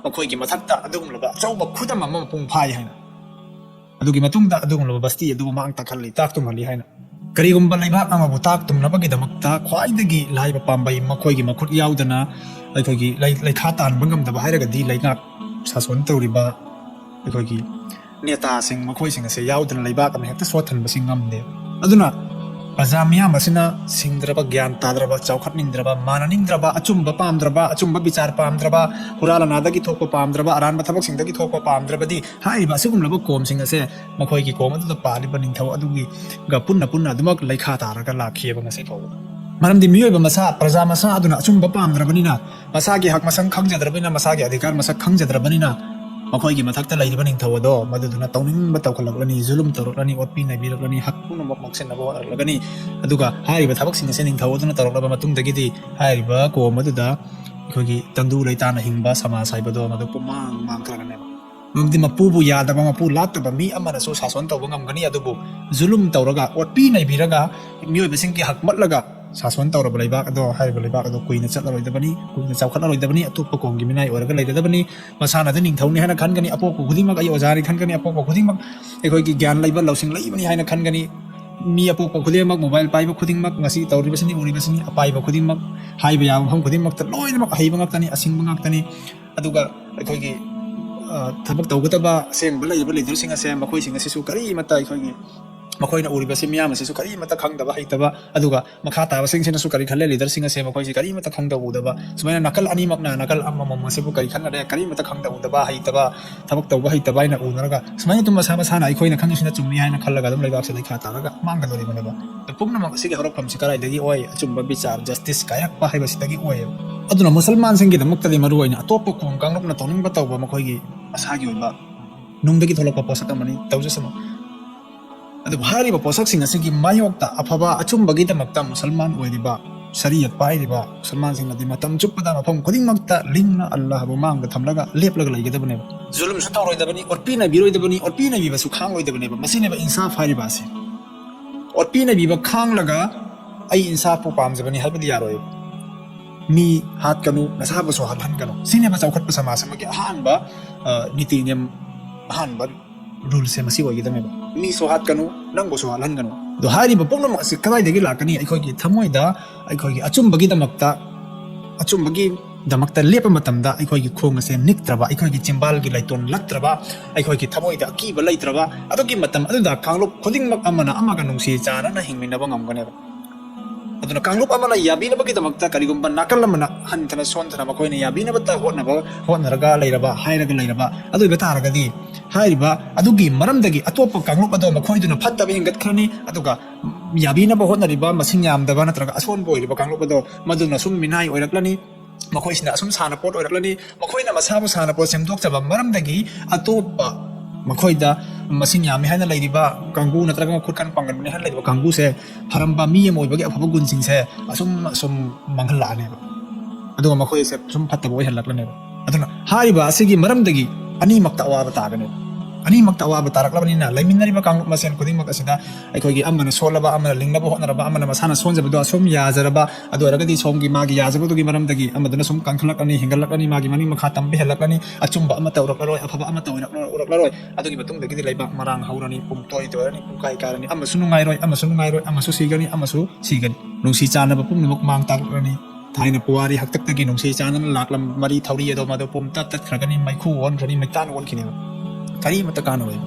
ꯃꯈꯣꯏꯒꯤ ꯃꯊꯛꯇ ꯑꯗꯨꯒꯨꯝꯂꯕ ꯑꯆꯧꯕ ꯈꯨꯗꯝ ꯑꯃ ꯃꯄꯨꯡ ꯐꯥꯏ ꯍꯥꯏꯅ, ꯑꯗꯨꯒꯤ ꯃꯇꯨꯡꯗ ꯑꯗꯨꯒꯨꯝꯂꯕ ꯕꯁꯇꯤ ꯑꯗꯨꯕꯨ ꯃꯥꯡ ꯇꯥꯛꯍꯜꯂꯤ, ꯇꯥꯛ ꯇꯨꯝꯍꯜꯂꯤ ꯍꯥꯏꯅ꯫ ꯀꯔꯤꯒꯨꯝꯕ ꯂꯩꯕꯥꯛ ꯑꯃꯕꯨ ꯇꯥꯛ ꯇꯨꯝꯅꯕꯒꯤꯗꯃꯛꯇ ꯈ꯭ꯋꯥꯏꯗꯒꯤ ꯂꯥꯏꯕ ꯄꯥꯝꯕꯩ ꯃꯈꯣꯏꯒꯤ ꯃꯈꯨꯠ ꯌꯥꯎꯗꯅ ꯑꯩꯈꯣꯏꯒꯤ ꯂꯩ-, ꯂꯩꯈꯥ ꯇꯥꯍꯟꯕ ꯉꯝꯗꯕ ꯍꯥꯏꯔꯒꯗꯤ, ꯂꯩꯉꯥꯛ ꯁꯥꯁꯣꯟ ꯇꯧꯔꯤꯕ ꯑꯩꯈꯣꯏꯒꯤ ꯅꯦꯇꯥꯁꯤꯡ, ꯃꯈꯣꯏꯁꯤꯡ ꯑꯁꯦ ꯌꯥꯎꯗꯅ ꯂꯩꯕꯥꯛ ꯑꯃ ꯍꯦꯛꯇ ꯁꯣꯠꯊꯟꯕꯁꯤ ꯉꯝꯗꯦ꯫ ꯑꯗꯨꯅ ꯄ꯭ꯔꯖꯥ ꯃꯤꯌꯥꯝ ꯑꯁꯤꯅ ꯁꯤꯡꯗ꯭ꯔꯕ, ꯒ꯭ꯌꯥꯟ ꯇꯥꯗ꯭ꯔꯕ, ꯆꯥꯎꯈꯠꯅꯤꯡꯗ꯭ꯔꯕ, ꯃꯥꯟꯅꯅꯤꯡꯗ꯭ꯔꯕ, ꯑꯆꯨꯝꯕ ꯄꯥꯝꯗ꯭ꯔꯕ, ꯑꯆꯨꯝꯕ ꯕꯤꯆꯥꯔ ꯄꯥꯝꯗ꯭ꯔꯕ, ꯍꯨꯔꯥ ꯂꯅꯥꯗꯒꯤ ꯊꯣꯛꯄ ꯄꯥꯝꯗ꯭ꯔꯕ, ꯑꯔꯥꯟꯕ ꯊꯕꯛꯁꯤꯡꯗꯒꯤ ꯊꯣꯛꯄ ꯄꯥꯝꯗ꯭ꯔꯕꯗꯤ, ꯍꯥꯏꯔꯤꯕ ꯑꯁꯤꯒꯨꯝꯂꯕ ꯀꯣꯝꯁꯤꯡ ꯑꯁꯦ ꯃꯈꯣꯏꯒꯤ ꯀꯣꯝ ꯑꯗꯨꯗ ꯄꯥꯜꯂꯤꯕ ꯅꯤꯡꯊꯧ ꯑꯗꯨꯒꯤꯒ ꯄꯨꯟꯅ ꯄꯨꯟꯅ ꯑꯗꯨꯃꯛ ꯂꯩꯈꯥ ꯇꯥꯔꯒ ꯂꯥꯛꯈꯤꯑꯕ ꯉꯁꯤ ꯐꯥꯎꯕ꯫ ꯃꯔꯝꯗꯤ ꯃꯤꯑꯣꯏꯕ ꯃꯁꯥ, ꯄ꯭ꯔꯖꯥ ꯃꯁꯥ ꯑꯗꯨꯅ ꯑꯆꯨꯝꯕ ꯄꯥꯝꯗ꯭ꯔꯕꯅꯤꯅ, ꯃꯁꯥꯒꯤ ꯍꯛ ꯃꯁꯛ ꯈꯪꯖꯗ꯭ꯔꯕꯅꯤꯅ, ꯃꯁꯥꯒꯤ ꯑꯙꯤꯀꯥꯔ ꯃꯁꯛ ꯈꯪꯖꯗ꯭ꯔꯕꯅꯤꯅ, ꯃꯈꯣꯏꯒꯤ ꯃꯊꯛꯇ ꯂꯩꯔꯤꯕ ꯅꯤꯡꯊꯧ ꯑꯗꯣ ꯃꯗꯨꯗꯨꯅ ꯇꯧꯅꯤꯡꯕ ꯇꯧꯈꯠꯂꯛꯂꯅꯤ, ꯖꯨꯂꯨꯝ ꯇꯧꯔꯛꯂꯅꯤ, ꯑꯣꯠꯄꯤ ꯅꯩꯕꯤꯔꯛꯂꯅꯤ, ꯍꯛ ꯄꯨꯝꯅꯃꯛ ꯃꯛꯁꯤꯟꯅꯕ ꯍꯣꯠꯅꯔꯛꯂꯒꯅꯤ꯫ ꯑꯗꯨꯒ ꯍꯥꯏꯔꯤꯕ ꯊꯕꯛꯁꯤꯡ ꯑꯁꯤ ꯅꯤꯡꯊꯧ ꯑꯗꯨꯅ ꯇꯧꯔꯛꯂꯕ ꯃꯇꯨꯡꯗꯒꯤꯗꯤ ꯍꯥꯏꯔꯤꯕ ꯀꯣꯝ ꯑꯗꯨꯗ ꯑꯩꯈꯣꯏꯒꯤ ꯇꯪꯗꯨ ꯂꯩꯇꯥꯅ ꯍꯤꯡꯕ ꯁꯃꯥꯖ ꯍꯥꯏꯕꯗꯣ ꯃꯗꯨ ꯄꯨꯝꯃꯥꯡ ꯃꯥꯡꯈ꯭ꯔꯒꯅꯦꯕ꯫ ꯃꯔꯝꯗꯤ ꯃꯄꯨꯕꯨ ꯌꯥꯗꯕ, ꯃꯄꯨ ꯂꯥꯠꯇꯕ ꯃꯤ ꯑꯃꯅꯁꯨ ꯁꯥꯁꯣꯟ ꯇꯧꯕ ꯉꯝꯒꯅꯤ, ꯑꯗꯨꯕꯨ ꯖꯨꯂꯨꯝ ꯇꯧꯔꯒ, ꯑꯣꯠꯄꯤ ꯅꯩꯕꯤꯔꯒ, ꯃꯤꯑꯣꯏꯕꯁꯤꯡꯒꯤ ꯍꯛ ꯃꯠꯂꯒ ꯁꯥꯁꯣꯟ ꯇꯧꯔꯕ ꯂꯩꯕꯥꯛ ꯑꯗꯣ, ꯍꯥꯏꯔꯤꯕ ꯂꯩꯕꯥꯛ ꯑꯗꯣ ꯀꯨꯏꯅ ꯆꯠꯂꯔꯣꯏꯗꯕꯅꯤ, ꯀꯨꯏꯅ ꯆꯥꯎꯈꯠꯂꯔꯣꯏꯗꯕꯅꯤ, ꯑꯇꯣꯞꯄ ꯀꯣꯝꯒꯤ ꯃꯤꯅꯥꯏ ꯑꯣꯏꯔꯒ ꯂꯩꯔꯗꯕꯅꯤ꯫ ꯃꯁꯥꯅꯗꯤ ꯅꯤꯡꯊꯧꯅꯤ ꯍꯥꯏꯅ ꯈꯟꯒꯅꯤ, ꯑꯄꯣꯛꯄ ꯈꯨꯗꯤꯡꯃꯛ ꯑꯩ ꯑꯣꯖꯥꯅꯤ ꯈꯟꯒꯅꯤ, ꯑꯄꯣꯛꯄ ꯈꯨꯗꯤꯡꯃꯛ ꯑꯩꯈꯣꯏꯒꯤ ꯒ꯭ꯌꯥꯟ ꯂꯩꯕ, ꯂꯧꯁꯤꯡ ꯂꯩꯕꯅꯤ ꯍꯥꯏꯅ ꯈꯟꯒꯅꯤ꯫ ꯃꯤ ꯑꯄꯣꯛꯄ ꯈꯨꯗꯤꯡꯃꯛ, ꯃꯣꯕꯥꯏꯜ ꯄꯥꯏꯕ ꯈꯨꯗꯤꯡꯃꯛ, ꯉꯁꯤ ꯇꯧꯔꯤꯕꯁꯤꯅꯤ, ꯎꯔꯤꯕꯁꯤꯅꯤ, ꯑꯄꯥꯏꯕ ꯈꯨꯗꯤꯡꯃꯛ, ꯍꯥꯏꯕ ꯌꯥꯕ ꯃꯐꯝ ꯈꯨꯗꯤꯡꯃꯛꯇ ꯂꯣꯏꯅꯃꯛ ꯑꯍꯩꯕ ꯉꯥꯛꯇꯅꯤ, ꯑꯁꯤꯡꯕ ꯉꯥꯛꯇꯅꯤ꯫ ꯑꯗꯨꯒ ꯑꯩꯈꯣꯏꯒꯤ, ꯑ, ꯊꯕꯛ ꯇꯧꯒꯗꯕ ꯑꯁꯦꯡꯕ ꯂꯩꯔꯤꯕ ꯂꯤꯗꯔꯁꯤꯡ ꯑꯁꯦ, ꯃꯈꯣꯏꯁꯤꯡ ꯑꯁꯤꯁꯨ ꯀꯔꯤꯃꯠꯇ ꯑꯩꯈꯣꯏꯒꯤ, ꯃꯈꯣꯏꯅ ꯎꯔꯤꯕꯁꯤ ꯃꯤꯌꯥꯝ ꯑꯁꯤꯁꯨ ꯀꯔꯤꯃꯠꯇ ꯈꯪꯗꯕ ꯍꯩꯇꯕ, ꯑꯗꯨꯒ ꯃꯈꯥ ꯇꯥꯕꯁꯤꯡꯁꯤꯅꯁꯨ ꯀꯔꯤ ꯈꯜꯂꯦ, ꯂꯤꯗꯔꯁꯤꯡ ꯑꯁꯦ ꯃꯈꯣꯏꯁꯤ ꯀꯔꯤꯃꯠꯇ ꯈꯪꯗ ꯎꯗꯕ, ꯁꯨꯃꯥꯏꯅ ꯅꯥꯀꯜ ꯑꯅꯤꯃꯛꯅ ꯅꯥꯀꯜ ꯑꯃꯃꯝ ꯑꯁꯤꯕꯨ ꯀꯔꯤ ꯈꯟꯅꯔꯦ, ꯀꯔꯤꯃꯠꯇ ꯈꯪꯗ ꯎꯗꯕ, ꯍꯩꯇꯕ, ꯊꯕꯛ ꯇꯧꯕ ꯍꯩꯇꯕ ꯍꯥꯏꯅ ꯎꯅꯔꯒ, ꯁꯨꯃꯥꯏꯅ ꯑꯗꯨꯝ ꯃꯁꯥ ꯃꯁꯥꯅ ꯑꯩꯈꯣꯏꯅ ꯈꯪꯉꯤꯁꯤꯅ ꯆꯨꯝꯃꯤ ꯍꯥꯏꯅ ꯈꯜꯂꯒ ꯑꯗꯨꯝ ꯂꯩꯕꯥꯛꯁꯤꯗ ꯏꯈꯥ ꯇꯥꯔꯒ ꯃꯥꯡꯒꯗꯧꯔꯤꯕꯅꯦꯕ꯫ ꯑꯗꯣ ꯄꯨꯝꯅꯃꯛ ꯑꯁꯤꯒꯤ ꯍꯧꯔꯛꯐꯝꯁꯤ ꯀꯗꯥꯏꯗꯒꯤ ꯑꯣꯏ? ꯑꯆꯨꯝꯕ ꯕꯤꯆꯥꯔ, ꯖꯁꯇꯤꯁ ꯀꯥꯏꯔꯛꯄ ꯍꯥꯏꯕꯁꯤꯗꯒꯤ ꯑꯣꯏꯌꯦꯕ꯫ ꯑꯗꯨꯅ ꯃꯨꯁꯜꯃꯥꯟꯁꯤꯡꯒꯤꯗꯃꯛꯇꯗꯤ ꯃꯔꯨ ꯑꯣꯏꯅ ꯑꯇꯣꯞꯄ ꯈꯨꯡꯒꯪ ꯀꯥꯡꯂꯨꯞꯅ ꯇꯧꯅꯤꯡꯕ ꯇꯧꯕ, ꯃꯈꯣꯏꯒꯤ ꯃꯁꯥꯒꯤ ꯑꯣꯏꯕ ꯅꯨꯡꯗꯒꯤ ꯊꯣꯛꯂꯛꯄ ꯄꯣꯠꯁꯛ ꯑꯃꯅꯤ, ꯇꯧꯖꯁꯅꯨ꯫ ꯑꯗꯨꯕꯨ ꯍꯥꯏꯔꯤꯕ ꯄꯣꯠꯁꯛꯁꯤꯡ ꯑꯁꯤꯒꯤ ꯃꯥꯌꯣꯛꯇ ꯑꯐꯕ ꯑꯆꯨꯝꯕꯒꯤꯗꯃꯛꯇ ꯃꯨꯁꯜꯃꯥꯟ ꯑꯣꯏꯔꯤꯕ, ꯁꯔꯤꯌꯠ ꯄꯥꯏꯔꯤꯕ ꯃꯨꯁꯜꯃꯥꯟꯁꯤꯡꯅꯗꯤ ꯃꯇꯝ ꯆꯨꯞꯄꯗ ꯃꯐꯝ ꯈꯨꯗꯤꯡꯃꯛꯇ ꯂꯤꯡꯅ ꯑꯜꯂꯥꯍꯕꯨ ꯃꯥꯡꯗ ꯊꯝꯂꯒ ꯂꯦꯞꯂꯒ ꯂꯩꯒꯗꯕꯅꯦꯕ꯫ ꯖꯨꯂꯨꯝꯁꯨ ꯇꯧꯔꯣꯏꯗꯕꯅꯤ, ꯑꯣꯠꯄꯤꯅꯕꯤꯔꯣꯏꯗꯕꯅꯤ, ꯑꯣꯠꯄꯤꯅꯕꯤꯕꯁꯨ ꯈꯥꯡꯂꯣꯏꯗꯕꯅꯦꯕ꯫ ꯃꯁꯤꯅꯦꯕ ꯏꯟꯁꯥꯐ ꯍꯥꯏꯔꯤꯕ ꯑꯁꯤ꯫ ꯑꯣꯠꯄꯤꯅꯕꯤꯕ ꯈꯥꯡꯂꯒ ꯑꯩ ꯏꯟꯁꯥꯐꯄꯨ ꯄꯥꯝꯖꯕꯅꯤ ꯍꯥꯏꯕꯗꯤ ꯌꯥꯔꯣꯏꯕ꯫ ꯃꯤ ꯍꯥꯠꯀꯅꯨ, ꯅꯁꯥꯕꯨꯁꯨ ꯍꯥꯠꯍꯟꯒꯅꯨ꯫ ꯁꯤꯅꯦꯕ ꯆꯥꯎꯈꯠꯄ ꯁꯃꯥꯖ ꯑꯃꯒꯤ ꯑꯍꯥꯟꯕ, ꯑ, ꯅꯤꯇꯤ ꯅꯤꯌꯝ, ꯑꯍꯥꯟꯕ ꯔꯨꯜꯁꯦ ꯃꯁꯤ ꯑꯣꯏꯒꯗꯕꯅꯦꯕ꯫ ꯃꯤꯁꯨ ꯍꯥꯠꯀꯅꯨ, ꯅꯪꯕꯨꯁꯨ ꯍꯥꯠꯍꯟꯒꯅꯨ꯫ ꯑꯗꯣ ꯍꯥꯏꯔꯤꯕ ꯄꯨꯝꯅꯃꯛ ꯑꯁꯤ ꯀꯗꯥꯏꯗꯒꯤ ꯂꯥꯛꯀꯅꯤ? ꯑꯩꯈꯣꯏꯒꯤ ꯊꯃꯣꯏꯗ, ꯑꯩꯈꯣꯏꯒꯤ ꯑꯆꯨꯝꯕꯒꯤꯗꯃꯛꯇ, ꯑꯆꯨꯝꯕꯒꯤꯗꯃꯛꯇ ꯂꯦꯞꯄ ꯃꯇꯝꯗ ꯑꯩꯈꯣꯏꯒꯤ ꯈꯣꯡ ꯑꯁꯦ ꯅꯤꯛꯇ꯭ꯔꯕ, ꯑꯩꯈꯣꯏꯒꯤ ꯆꯤꯝꯕꯥꯜꯒꯤ ꯂꯩꯇꯣꯟ ꯂꯛꯇ꯭ꯔꯕ, ꯑꯩꯈꯣꯏꯒꯤ ꯊꯃꯣꯏꯗ ꯑꯀꯤꯕ ꯂꯩꯇ꯭ꯔꯕ, ꯑꯗꯨꯒꯤ ꯃꯇꯝ ꯑꯗꯨꯗ ꯀꯥꯡꯂꯨꯞ ꯈꯨꯗꯤꯡꯃꯛ ꯑꯃꯅ ꯑꯃꯒ ꯅꯨꯡꯁꯤ ꯆꯥꯟꯅꯅ ꯍꯤꯡꯃꯤꯟꯅꯕ ꯉꯝꯒꯅꯦꯕ꯫ ꯑꯗꯨꯅ ꯀꯥꯡꯂꯨꯞ ꯑꯃꯅ ꯌꯥꯕꯤꯅꯕꯒꯤꯗꯃꯛꯇ ꯀꯔꯤꯒꯨꯝꯕ ꯅꯥꯀꯜ ꯑꯃꯅ ꯍꯟꯊꯅ ꯁꯣꯟꯊꯅ ꯃꯈꯣꯏꯅ ꯌꯥꯕꯤꯅꯕꯇ ꯍꯣꯠꯅꯕ, ꯍꯣꯠꯅꯔꯒ ꯂꯩꯔꯕ, ꯍꯥꯏꯔꯒ ꯂꯩꯔꯕ, ꯑꯗꯨ ꯑꯣꯏꯕ ꯇꯥꯔꯒꯗꯤ ꯍꯥꯏꯔꯤꯕ ꯑꯗꯨꯒꯤ ꯃꯔꯝꯗꯒꯤ ꯑꯇꯣꯞꯄ ꯀꯥꯡꯂꯨꯞ ꯑꯗꯣ ꯃꯈꯣꯏꯗꯨꯅ ꯐꯠꯇꯕ ꯍꯦꯟꯒꯠꯈ꯭ꯔꯅꯤ꯫ ꯑꯗꯨꯒ ꯌꯥꯕꯤꯅꯕ ꯍꯣꯠꯅꯔꯤꯕ ꯃꯁꯤꯡ ꯌꯥꯝꯗꯕ ꯅꯠꯇ꯭ꯔꯒ ꯑꯁꯣꯟꯕ ꯑꯣꯏꯔꯤꯕ ꯀꯥꯡꯂꯨꯞ ꯑꯗꯣ ꯃꯗꯨꯅ ꯁꯨꯝ ꯃꯤꯅꯥꯏ ꯑꯣꯏꯔꯛꯂꯅꯤ꯫ ꯃꯈꯣꯏꯁꯤꯅ ꯑꯁꯨꯝ ꯁꯥꯟꯅꯄꯣꯠ ꯑꯣꯏꯔꯛꯂꯅꯤ꯫ ꯃꯈꯣꯏꯅ ꯃꯁꯥꯕꯨ ꯁꯥꯟꯅꯄꯣꯠ ꯁꯦꯝꯗꯣꯛꯆꯕ ꯃꯔꯝꯗꯒꯤ ꯑꯇꯣꯞꯄ ꯃꯈꯣꯏꯗ ꯃꯁꯤꯡ ꯌꯥꯝꯃꯤ ꯍꯥꯏꯅ ꯂꯩꯔꯤꯕ ꯀꯥꯡꯕꯨ ꯅꯠꯇ꯭ꯔꯒ ꯃꯈꯨꯠ ꯀꯟ ꯄꯥꯡꯒꯟꯕꯅꯤ ꯍꯥꯏꯅ ꯂꯩꯔꯤꯕ ꯀꯥꯡꯕꯨꯁꯦ ꯐꯔꯝꯕ ꯃꯤ ꯑꯃ ꯑꯣꯏꯕꯒꯤ ꯑꯐꯕ ꯒꯨꯟꯁꯤꯡꯁꯦ ꯑꯁꯨꯝ ꯑꯁꯨꯝ ꯃꯥꯡꯍꯜꯂꯛꯑꯅꯦꯕ꯫ ꯑꯗꯨꯒ ꯃꯈꯣꯏꯁꯦ ꯁꯨꯝ ꯐꯠꯇꯕ ꯑꯣꯏꯍꯜꯂꯛꯂꯅꯦꯕ꯫ ꯑꯗꯨꯅ ꯍꯥꯏꯔꯤꯕ ꯑꯁꯤꯒꯤ ꯃꯔꯝꯗꯒꯤ ꯑꯅꯤꯃꯛꯇ ꯑꯋꯥꯕ ꯇꯥꯒꯅꯦꯕ꯫ ꯑꯅꯤꯃꯛꯇ ꯑꯋꯥꯕ ꯇꯥꯔꯛꯂꯕꯅꯤꯅ, ꯂꯩꯃꯤꯟꯅꯔꯤꯕ ꯀꯥꯡꯂꯨꯞ ꯃꯁꯦꯟ ꯈꯨꯗꯤꯡꯃꯛ ꯑꯁꯤꯗ ꯑꯩꯈꯣꯏꯒꯤ ꯑꯃꯅ ꯁꯣꯜꯂꯕ, ꯑꯃꯅ ꯂꯤꯡꯅꯕ ꯍꯣꯠꯅꯔꯕ, ꯑꯃꯅ ꯃꯁꯥꯅ ꯁꯣꯟꯖꯕꯗꯣ ꯑꯁꯨꯝ ꯌꯥꯖꯔꯕ, ꯑꯗꯨ ꯑꯣꯏꯔꯒꯗꯤ ꯁꯣꯝꯒꯤ ꯃꯥꯒꯤ ꯌꯥꯖꯕꯗꯨꯒꯤ ꯃꯔꯝꯗꯒꯤ ꯑꯃꯗꯨꯅ ꯁꯨꯝ ꯀꯟꯈꯠꯂꯛꯂꯅꯤ, ꯍꯦꯟꯒꯠꯂꯛꯂꯅꯤ, ꯃꯥꯒꯤ ꯃꯅꯤꯡ ꯃꯈꯥ ꯇꯝꯕ ꯍꯦꯜꯂꯛꯂꯅꯤ, ꯑꯆꯨꯝꯕ ꯑꯃꯠꯇ ꯎꯔꯛꯂꯔꯣꯏ, ꯑꯐꯕ ꯑꯃꯠꯇ ꯑꯣꯏꯔꯛꯂꯔꯣꯏ, ꯎꯔꯛꯂꯔꯣꯏ꯫ ꯑꯗꯨꯒꯤ ꯃꯇꯨꯡꯗꯒꯤꯗꯤ ꯂꯩꯕꯥꯛ ꯃꯔꯥꯡ ꯍꯧꯔꯅꯤ, ꯄꯨꯝꯇꯣꯏ ꯇꯣꯏꯔꯅꯤ, ꯄꯨꯡꯀꯥꯏ ꯀꯥꯏꯔꯅꯤ, ꯑꯃꯁꯨ ꯅꯨꯡꯉꯥꯏꯔꯣꯏ, ꯑꯃꯁꯨ ꯅꯨꯡꯉꯥꯏꯔꯣꯏ, ꯑꯃꯁꯨ ꯁꯤꯒꯅꯤ, ꯑꯃꯁꯨ ꯁꯤꯒꯅꯤ꯫ ꯅꯨꯡꯁꯤ ꯆꯥꯟꯅꯕ ꯄꯨꯝꯅꯃꯛ ꯃꯥꯡ ꯇꯥꯛꯂꯛꯂꯅꯤ꯫ ꯊꯥꯏꯅ ꯄꯨꯋꯥꯔꯤ ꯍꯥꯛꯇꯛꯇꯒꯤ ꯅꯨꯡꯁꯤ ꯆꯥꯟꯅꯅ ꯂꯥꯛꯂꯝꯕ ꯃꯔꯤ ꯊꯧꯔꯤ ꯑꯗꯣ ꯃꯗꯨ ꯄꯨꯝ ꯇꯠ ꯇꯠꯈ꯭ꯔꯒꯅꯤ, ꯃꯩꯈꯨ ꯑꯣꯟꯈ꯭ꯔꯅꯤ, ꯃꯩꯇꯥꯟ ꯑꯣꯟꯈꯤꯅꯦꯕ꯫ ꯀꯔꯤꯃꯠꯇ ꯀꯥꯟꯅꯔꯣꯏꯕ꯫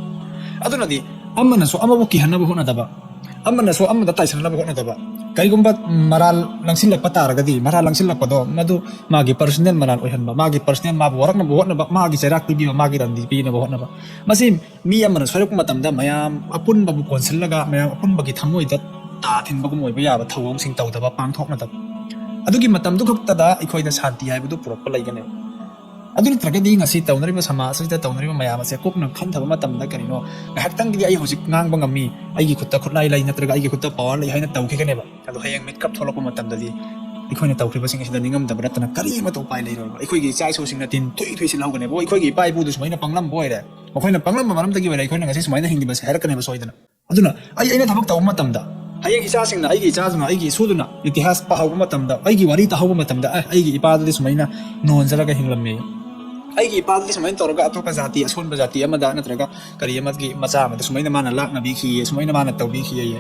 ꯑꯗꯨꯅꯗꯤ ꯑꯃꯅꯁꯨ ꯑꯃꯕꯨ ꯀꯤꯍꯟꯅꯕ ꯍꯣꯠꯅꯗꯕ, ꯑꯃꯅꯁꯨ ꯑꯃꯗ ꯇꯥꯏꯁꯟꯅꯕ ꯍꯣꯠꯅꯗꯕ꯫ ꯀꯔꯤꯒꯨꯝꯕ ꯃꯔꯥꯜ ꯂꯪꯁꯤꯜꯂꯛꯄ ꯇꯥꯔꯒꯗꯤ, ꯃꯔꯥꯜ ꯂꯪꯁꯤꯜꯂꯛꯄꯗꯣ ꯃꯗꯨ ꯃꯥꯒꯤ ꯄꯔꯁꯅꯦꯜ ꯃꯔꯥꯜ ꯑꯣꯏꯍꯟꯕ, ꯃꯥꯒꯤ ꯄꯔꯁꯅꯦꯜ ꯃꯥꯕꯨ ꯋꯥꯔꯛꯅꯕ ꯍꯣꯠꯅꯕ, ꯃꯥꯒꯤ ꯆꯩꯔꯥꯛ ꯄꯤꯕꯤꯕ, ꯃꯥꯒꯤ ꯔꯟꯗꯤ ꯄꯤꯅꯕ ꯍꯣꯠꯅꯕ꯫ ꯃꯁꯤ ꯃꯤ ꯑꯃꯅ ꯁꯣꯏꯔꯛꯄ ꯃꯇꯝꯗ ꯃꯌꯥꯝ ꯑꯄꯨꯟꯕꯕꯨ ꯀꯣꯟꯁꯤꯜꯂꯒ, ꯃꯌꯥꯝ ꯑꯄꯨꯟꯕꯒꯤ ꯊꯃꯣꯏꯗ ꯇꯥ ꯊꯤꯟꯕꯒꯨꯝ ꯑꯣꯏꯕ ꯌꯥꯕ ꯊꯧꯑꯣꯡꯁꯤꯡ ꯇꯧꯗꯕ, ꯄꯥꯡꯊꯣꯛꯅꯗꯕ꯫ ꯑꯗꯨꯒꯤ ꯃꯇꯝꯗꯨ ꯈꯛꯇꯗ ꯑꯩꯈꯣꯏꯗ ꯁꯥꯟꯇꯤ ꯍꯥꯏꯕꯗꯨ ꯄꯨꯔꯛꯄ ꯂꯩꯒꯅꯦꯕ꯫ ꯑꯗꯨ ꯅꯠꯇ꯭ꯔꯒꯗꯤ ꯉꯁꯤ ꯇꯧꯅꯔꯤꯕ ꯁꯃꯥꯖ ꯑꯁꯤꯗ ꯇꯧꯅꯔꯤꯕ ꯃꯌꯥꯝ ꯑꯁꯦ ꯀꯨꯞꯅ ꯈꯟꯊꯕ ꯃꯇꯝꯗ ꯀꯔꯤꯅꯣ, ꯉꯥꯏꯍꯥꯛꯇꯪꯒꯤꯗꯤ ꯑꯩ ꯍꯧꯖꯤꯛ ꯉꯥꯡꯕ ꯉꯝꯃꯤ, ꯑꯩꯒꯤ ꯈꯨꯠꯇ ꯈꯨꯠꯂꯥꯏ ꯂꯩ, ꯅꯠꯇ꯭ꯔꯒ ꯑꯩꯒꯤ ꯈꯨꯠꯇ ꯄꯋꯥꯔ ꯂꯩ ꯍꯥꯏꯅ ꯇꯧꯈꯤꯒꯅꯦꯕ꯫ ꯑꯗꯣ ꯍꯌꯦꯡ ꯃꯤꯠꯀꯞ ꯊꯣꯛꯂꯛꯄ ꯃꯇꯝꯗꯗꯤ ꯑꯩꯈꯣꯏꯅ ꯇꯧꯈ꯭ꯔꯤꯕꯁꯤꯡ ꯑꯁꯤꯗ ꯅꯤꯡꯉꯝꯗꯕ ꯅꯠꯇꯅ ꯀꯔꯤꯃꯠꯇ ꯎꯄꯥꯏ ꯂꯩꯔꯣꯏꯕ꯫ ꯑꯩꯈꯣꯏꯒꯤ ꯏꯆꯥ ꯏꯁꯨꯁꯤꯡꯅ ꯇꯤꯟ ꯊꯨꯏ ꯊꯨꯏ ꯁꯤꯠꯍꯧꯒꯅꯦꯕ꯫ "ꯑꯣ, ꯑꯩꯈꯣꯏꯒꯤ ꯏꯄꯥ ꯏꯄꯨꯗꯨ ꯁꯨꯃꯥꯏꯅ ꯄꯪꯂꯝꯕ ꯑꯣꯏꯔꯦ, ꯃꯈꯣꯏꯅ ꯄꯪꯂꯝꯕ ꯃꯔꯝꯗꯒꯤ ꯑꯣꯏꯔꯦ ꯑꯩꯈꯣꯏꯅ ꯉꯁꯤ ꯁꯨꯃꯥꯏꯅ ꯍꯤꯡꯂꯤꯕꯁꯦ" ꯍꯥꯏꯔꯛꯀꯅꯦꯕ ꯁꯣꯏꯗꯅ꯫ ꯑꯗꯨꯅ ꯑꯩ, ꯑꯩꯅ ꯊꯕꯛ ꯇꯧꯕ ꯃꯇꯝꯗ, ꯍꯌꯦꯡ ꯏꯆꯥꯁꯤꯡꯅ, ꯑꯩꯒꯤ ꯏꯆꯥꯗꯨꯅ, ꯑꯩꯒꯤ ꯏꯁꯨꯗꯨꯅ ꯏꯇꯤꯍꯥꯁ ꯄꯥꯍꯧꯕ ꯃꯇꯝꯗ, ꯑꯩꯒꯤ ꯋꯥꯔꯤ ꯇꯥꯍꯧꯕ ꯃꯇꯝꯗ, "ꯑꯦ, ꯑꯩꯒꯤ ꯏꯄꯥꯗꯨꯗꯤ ꯁꯨꯃꯥꯏꯅ ꯅꯣꯟꯖꯔꯒ ꯍꯤꯡꯂꯝꯃꯦ, ꯑꯩꯒꯤ ꯏꯄꯥꯗꯨꯗꯤ ꯁꯨꯃꯥꯏꯅ ꯇꯧꯔꯒ ꯑꯇꯣꯞꯄ ꯖꯥꯇꯤ, ꯑꯁꯣꯟꯕ ꯖꯥꯇꯤ ꯑꯃꯗ ꯅꯠꯇ꯭ꯔꯒ ꯀꯔꯤ ꯑꯃꯒꯤ ꯃꯆꯥ ꯑꯃꯗ ꯁꯨꯃꯥꯏꯅ ꯃꯥꯅ ꯂꯥꯛꯅꯕꯤꯈꯤꯌꯦ, ꯁꯨꯃꯥꯏꯅ ꯃꯥꯅ ꯇꯧꯕꯤꯈꯤꯌꯦ,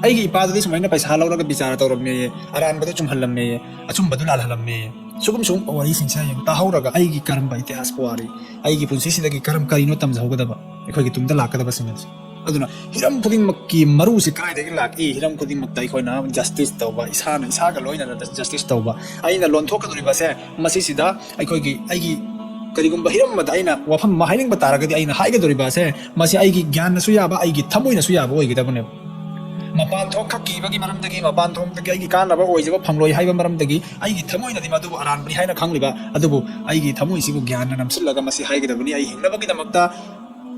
ꯑꯩꯒꯤ ꯏꯄꯥꯗꯨꯗꯤ ꯁꯨꯃꯥꯏꯅ ꯄꯩꯁꯥ ꯂꯧꯔꯒ ꯕꯤꯆꯥꯔ ꯇꯧꯔꯝꯃꯦ, ꯑꯔꯥꯟꯕꯗꯨ ꯆꯨꯝꯍꯜꯂꯝꯃꯦ, ꯑꯆꯨꯝꯕꯗꯨ ꯂꯥꯜꯍꯜꯂꯝꯃꯦ"꯫ ꯁꯤꯒꯨꯝꯕ ꯁꯨꯝ ꯋꯥꯔꯤꯁꯤꯡꯁꯦ ꯍꯌꯦꯡ ꯇꯥꯍꯧꯔꯒ ꯑꯩꯒꯤ ꯀꯔꯝꯕ ꯏꯇꯤꯍꯥꯁ ꯄꯨꯋꯥꯔꯤ, ꯑꯩꯒꯤ ꯄꯨꯟꯁꯤꯁꯤꯗꯒꯤ ꯀꯔꯝ, ꯀꯔꯤꯅꯣ ꯇꯝꯖꯍꯧꯒꯗꯕ ꯑꯩꯈꯣꯏꯒꯤ ꯇꯨꯡꯗ ꯂꯥꯛꯀꯗꯕꯁꯤꯡ ꯑꯁꯤ꯫ ꯑꯗꯨꯅ ꯍꯤꯔꯝ ꯈꯨꯗꯤꯡꯃꯛꯀꯤ ꯃꯔꯨꯁꯤ ꯀꯗꯥꯏꯗꯒꯤ ꯂꯥꯛꯏ? ꯍꯤꯔꯝ ꯈꯨꯗꯤꯡꯃꯛꯇ ꯑꯩꯈꯣꯏꯅ ꯖꯁꯇꯤꯁ ꯇꯧꯕ, ꯏꯁꯥꯅ ꯏꯁꯥꯒ ꯂꯣꯏꯅꯅ ꯖꯁꯇꯤꯁ ꯇꯧꯕ꯫ ꯑꯩꯅ ꯂꯣꯟꯊꯣꯛꯀꯗꯧꯔꯤꯕꯁꯦ ꯃꯁꯤꯁꯤꯗ ꯑꯩꯈꯣꯏꯒꯤ, ꯑꯩꯒꯤ ꯀꯔꯤꯒꯨꯝꯕ ꯍꯤꯔꯝ ꯑꯃꯗ ꯑꯩꯅ ꯋꯥꯐꯝ ꯑꯃ ꯍꯥꯏꯅꯤꯡꯕ ꯇꯥꯔꯒꯗꯤ, ꯑꯩꯅ ꯍꯥꯏꯒꯗꯧꯔꯤꯕꯁꯦ ꯃꯁꯤ ꯑꯩꯒꯤ ꯒ꯭ꯌꯥꯟꯅꯁꯨ ꯌꯥꯕ, ꯑꯩꯒꯤ ꯊꯃꯣꯏꯅꯁꯨ ꯌꯥꯕ ꯑꯣꯏꯒꯗꯕꯅꯦꯕ꯫ ꯃꯄꯥꯟ ꯊꯣꯛ ꯈꯛ ꯀꯤꯕꯒꯤ ꯃꯔꯝꯗꯒꯤ, ꯃꯄꯥꯟ ꯊꯣꯛꯇꯒꯤ ꯑꯩꯒꯤ ꯀꯥꯟꯅꯕ ꯑꯣꯏꯖꯕ ꯐꯪꯂꯣꯏ ꯍꯥꯏꯕ ꯃꯔꯝꯗꯒꯤ ꯑꯩꯒꯤ ꯊꯃꯣꯏꯅꯗꯤ ꯃꯗꯨꯕꯨ ꯑꯔꯥꯟꯕꯅꯤ ꯍꯥꯏꯅ ꯈꯪꯂꯤꯕ, ꯑꯗꯨꯕꯨ ꯑꯩꯒꯤ ꯊꯃꯣꯏꯁꯤꯕꯨ ꯒ꯭ꯌꯥꯟꯅ ꯅꯝꯁꯤꯜꯂꯒ ꯃꯁꯤ ꯍꯥꯏꯒꯗꯕꯅꯤ, ꯑꯩ ꯍꯤꯡꯅꯕꯒꯤꯗꯃꯛꯇ,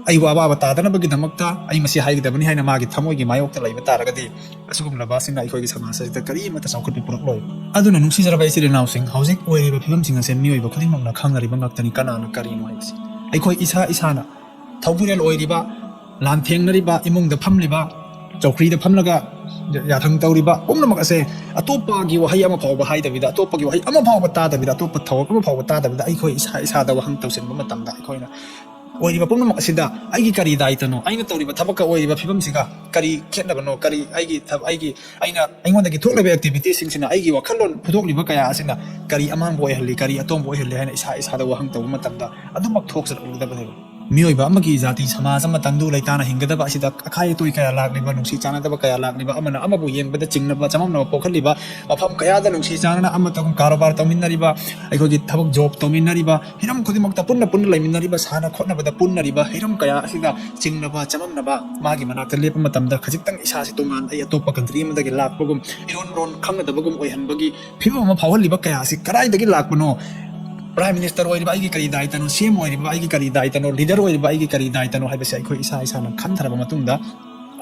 ꯑꯩꯕꯨ ꯑꯋꯥꯕ ꯇꯥꯗꯅꯕꯒꯤꯗꯃꯛꯇ ꯑꯩ ꯃꯁꯤ ꯍꯥꯏꯒꯗꯕꯅꯤ ꯍꯥꯏꯅ ꯃꯥꯒꯤ ꯊꯃꯣꯏꯒꯤ ꯃꯥꯌꯣꯛꯇ ꯂꯩꯕ ꯇꯥꯔꯒꯗꯤ, ꯑꯁꯤꯒꯨꯝꯂꯕ ꯑꯁꯤꯅ ꯑꯩꯈꯣꯏꯒꯤ ꯁꯃꯥꯖ ꯑꯁꯤꯗ ꯀꯔꯤꯃꯠꯇ ꯆꯥꯎꯈꯠꯄ ꯄꯨꯔꯛꯂꯣꯏ꯫ ꯑꯗꯨꯅ ꯅꯨꯡꯁꯤꯖꯔꯕ ꯏꯆꯤꯜ ꯏꯅꯥꯎꯁꯤꯡ, ꯍꯧꯖꯤꯛ ꯑꯣꯏꯔꯤꯕ ꯐꯤꯕꯝꯁꯤꯡ ꯑꯁꯦ ꯃꯤꯑꯣꯏꯕ ꯈꯨꯗꯤꯡꯃꯛꯅ ꯈꯪꯅꯔꯤꯕ ꯉꯥꯛꯇꯅꯤ꯫ ꯀꯅꯥꯅ ꯀꯔꯤꯅꯣ ꯍꯥꯏꯕꯁꯤ ꯑꯩꯈꯣꯏ ꯏꯁꯥ ꯏꯁꯥꯅ ꯊꯧꯕꯨꯔꯦꯜ ꯑꯣꯏꯔꯤꯕ, ꯂꯥꯟꯊꯦꯡꯅꯔꯤꯕ, ꯏꯃꯨꯡꯗ ꯐꯝꯂꯤꯕ, ꯆꯧꯀ꯭ꯔꯤꯗ ꯐꯝꯂꯒ ꯌꯥꯊꯪ ꯇꯧꯔꯤꯕ ꯄꯨꯝꯅꯃꯛ ꯑꯁꯦ ꯑꯇꯣꯞꯄꯒꯤ ꯋꯥꯍꯩ ꯑꯃ ꯐꯥꯎꯕ ꯍꯥꯏꯗꯕꯤꯗ, ꯑꯇꯣꯞꯄꯒꯤ ꯋꯥꯍꯩ ꯑꯃ ꯐꯥꯎꯕ ꯇꯥꯗꯕꯤꯗ, ꯑꯇꯣꯞꯄ ꯊꯧꯔꯝ ꯑꯃ ꯐꯥꯎꯕ ꯇꯥꯗꯕꯤꯗ ꯑꯩꯈꯣꯏ ꯏꯁꯥ ꯏꯁꯥꯗ ꯋꯥꯍꯪ ꯇꯧꯁꯤꯟꯕ ꯃꯇꯝꯗ, ꯑꯩꯈꯣꯏꯅ ꯑꯣꯏꯔꯤꯕ ꯄꯨꯝꯅꯃꯛ ꯑꯁꯤꯗ ꯑꯩꯒꯤ ꯀꯔꯤ ꯗꯥꯏꯇꯅꯣ? ꯑꯩꯅ ꯇꯧꯔꯤꯕ ꯊꯕꯛꯀ ꯑꯣꯏꯔꯤꯕ ꯐꯤꯕꯝꯁꯤꯒ ꯀꯔꯤ ꯈꯦꯠꯅꯕꯅꯣ? ꯀꯔꯤ ꯑꯩꯒꯤ ꯊꯕ-, ꯑꯩꯒꯤ, ꯑꯩꯅ, ꯑꯩꯉꯣꯟꯗꯒꯤ ꯊꯣꯛꯂꯤꯕ activity ꯁꯤꯡꯁꯤꯅ, ꯑꯩꯒꯤ ꯋꯥꯈꯜꯂꯣꯟ ꯐꯨꯗꯣꯛꯂꯤꯕ ꯀꯌꯥ ꯑꯁꯤꯅ ꯀꯔꯤ ꯑꯃꯥꯡꯕ ꯑꯣꯏꯍꯜꯂꯤ, ꯀꯔꯤ ꯑꯇꯣꯡꯕ ꯑꯣꯏꯍꯜꯂꯤ ꯍꯥꯏꯅ ꯏꯁꯥ ꯏꯁꯥꯗ ꯋꯥꯍꯪ ꯇꯧꯕ ꯃꯇꯝꯗ ꯑꯗꯨꯃꯛ ꯊꯣꯛꯆꯔꯛꯂꯒꯗꯕꯅꯦꯕ꯫ ꯃꯤꯑꯣꯏꯕ ꯑꯃꯒꯤ ꯖꯥꯇꯤ ꯁꯃꯥꯖ ꯑꯃ ꯇꯪꯗꯨ ꯂꯩꯇꯥꯅ ꯍꯤꯡꯒꯗꯕ ꯑꯁꯤꯗ ꯑꯈꯥꯏ ꯑꯇꯣꯏ ꯀꯌꯥ ꯂꯥꯛꯂꯤꯕ, ꯅꯨꯡꯁꯤ ꯆꯥꯟꯅꯗꯕ ꯀꯌꯥ ꯂꯥꯛꯂꯤꯕ, ꯑꯃꯅ ꯑꯃꯕꯨ ꯌꯦꯡꯕꯗ ꯆꯤꯡꯅꯕ ꯆꯃꯝꯅꯕ ꯄꯣꯛꯍꯜꯂꯤꯕ, ꯃꯐꯝ ꯀꯌꯥꯗ ꯅꯨꯡꯁꯤ ꯆꯥꯟꯅꯅ ꯑꯃꯇꯒꯨꯝ ꯀꯥꯔꯣꯕꯥꯔ ꯇꯧꯃꯤꯟꯅꯔꯤꯕ, ꯑꯩꯈꯣꯏꯒꯤ ꯊꯕꯛ ꯖꯣꯕ ꯇꯧꯃꯤꯟꯅꯔꯤꯕ, ꯍꯤꯔꯝ ꯈꯨꯗꯤꯡꯃꯛꯇ ꯄꯨꯟꯅ ꯄꯨꯟꯅ ꯂꯩꯃꯤꯟꯅꯔꯤꯕ, ꯁꯥꯟꯅ ꯈꯣꯠꯅꯕꯗ ꯄꯨꯟꯅꯔꯤꯕ ꯍꯤꯔꯝ ꯀꯌꯥ ꯑꯁꯤꯗ ꯆꯤꯡꯅꯕ ꯆꯃꯝꯅꯕ, ꯃꯥꯒꯤ ꯃꯅꯥꯛꯇ ꯂꯦꯞꯄ ꯃꯇꯝꯗ ꯈꯖꯤꯛꯇꯪ ꯏꯁꯥꯁꯤ ꯇꯣꯉꯥꯟ, ꯑꯩ ꯑꯇꯣꯞꯄ ꯀꯟꯇ꯭ꯔꯤ ꯑꯃꯗꯒꯤ ꯂꯥꯛꯄꯒꯨꯝ, ꯏꯔꯣꯟ ꯃꯔꯣꯟ ꯈꯪꯅꯗꯕꯒꯨꯝ ꯑꯣꯏꯍꯟꯕꯒꯤ ꯐꯤꯕꯝ ꯑꯃ ꯐꯥꯎꯍꯜꯂꯤꯕ ꯀꯌꯥ ꯑꯁꯤ ꯀꯗꯥꯏꯗꯒꯤ ꯂꯥꯛꯄꯅꯣ? ꯄ꯭ꯔꯥꯏꯝ ꯃꯤꯅꯤꯁꯇꯔ ꯑꯣꯏꯔꯤꯕ ꯑꯩꯒꯤ ꯀꯔꯤ ꯗꯥꯏꯇꯅꯣ? ꯁꯤ ꯑꯦꯝ ꯑꯣꯏꯔꯤꯕ ꯑꯩꯒꯤ ꯀꯔꯤ ꯗꯥꯏꯇꯅꯣ? ꯂꯤꯗꯔ ꯑꯣꯏꯔꯤꯕ ꯑꯩꯒꯤ ꯀꯔꯤ ꯗꯥꯏꯇꯅꯣ ꯍꯥꯏꯕꯁꯦ ꯑꯩꯈꯣꯏ ꯏꯁꯥ ꯏꯁꯥꯅ ꯈꯟꯊꯔꯕ ꯃꯇꯨꯡꯗ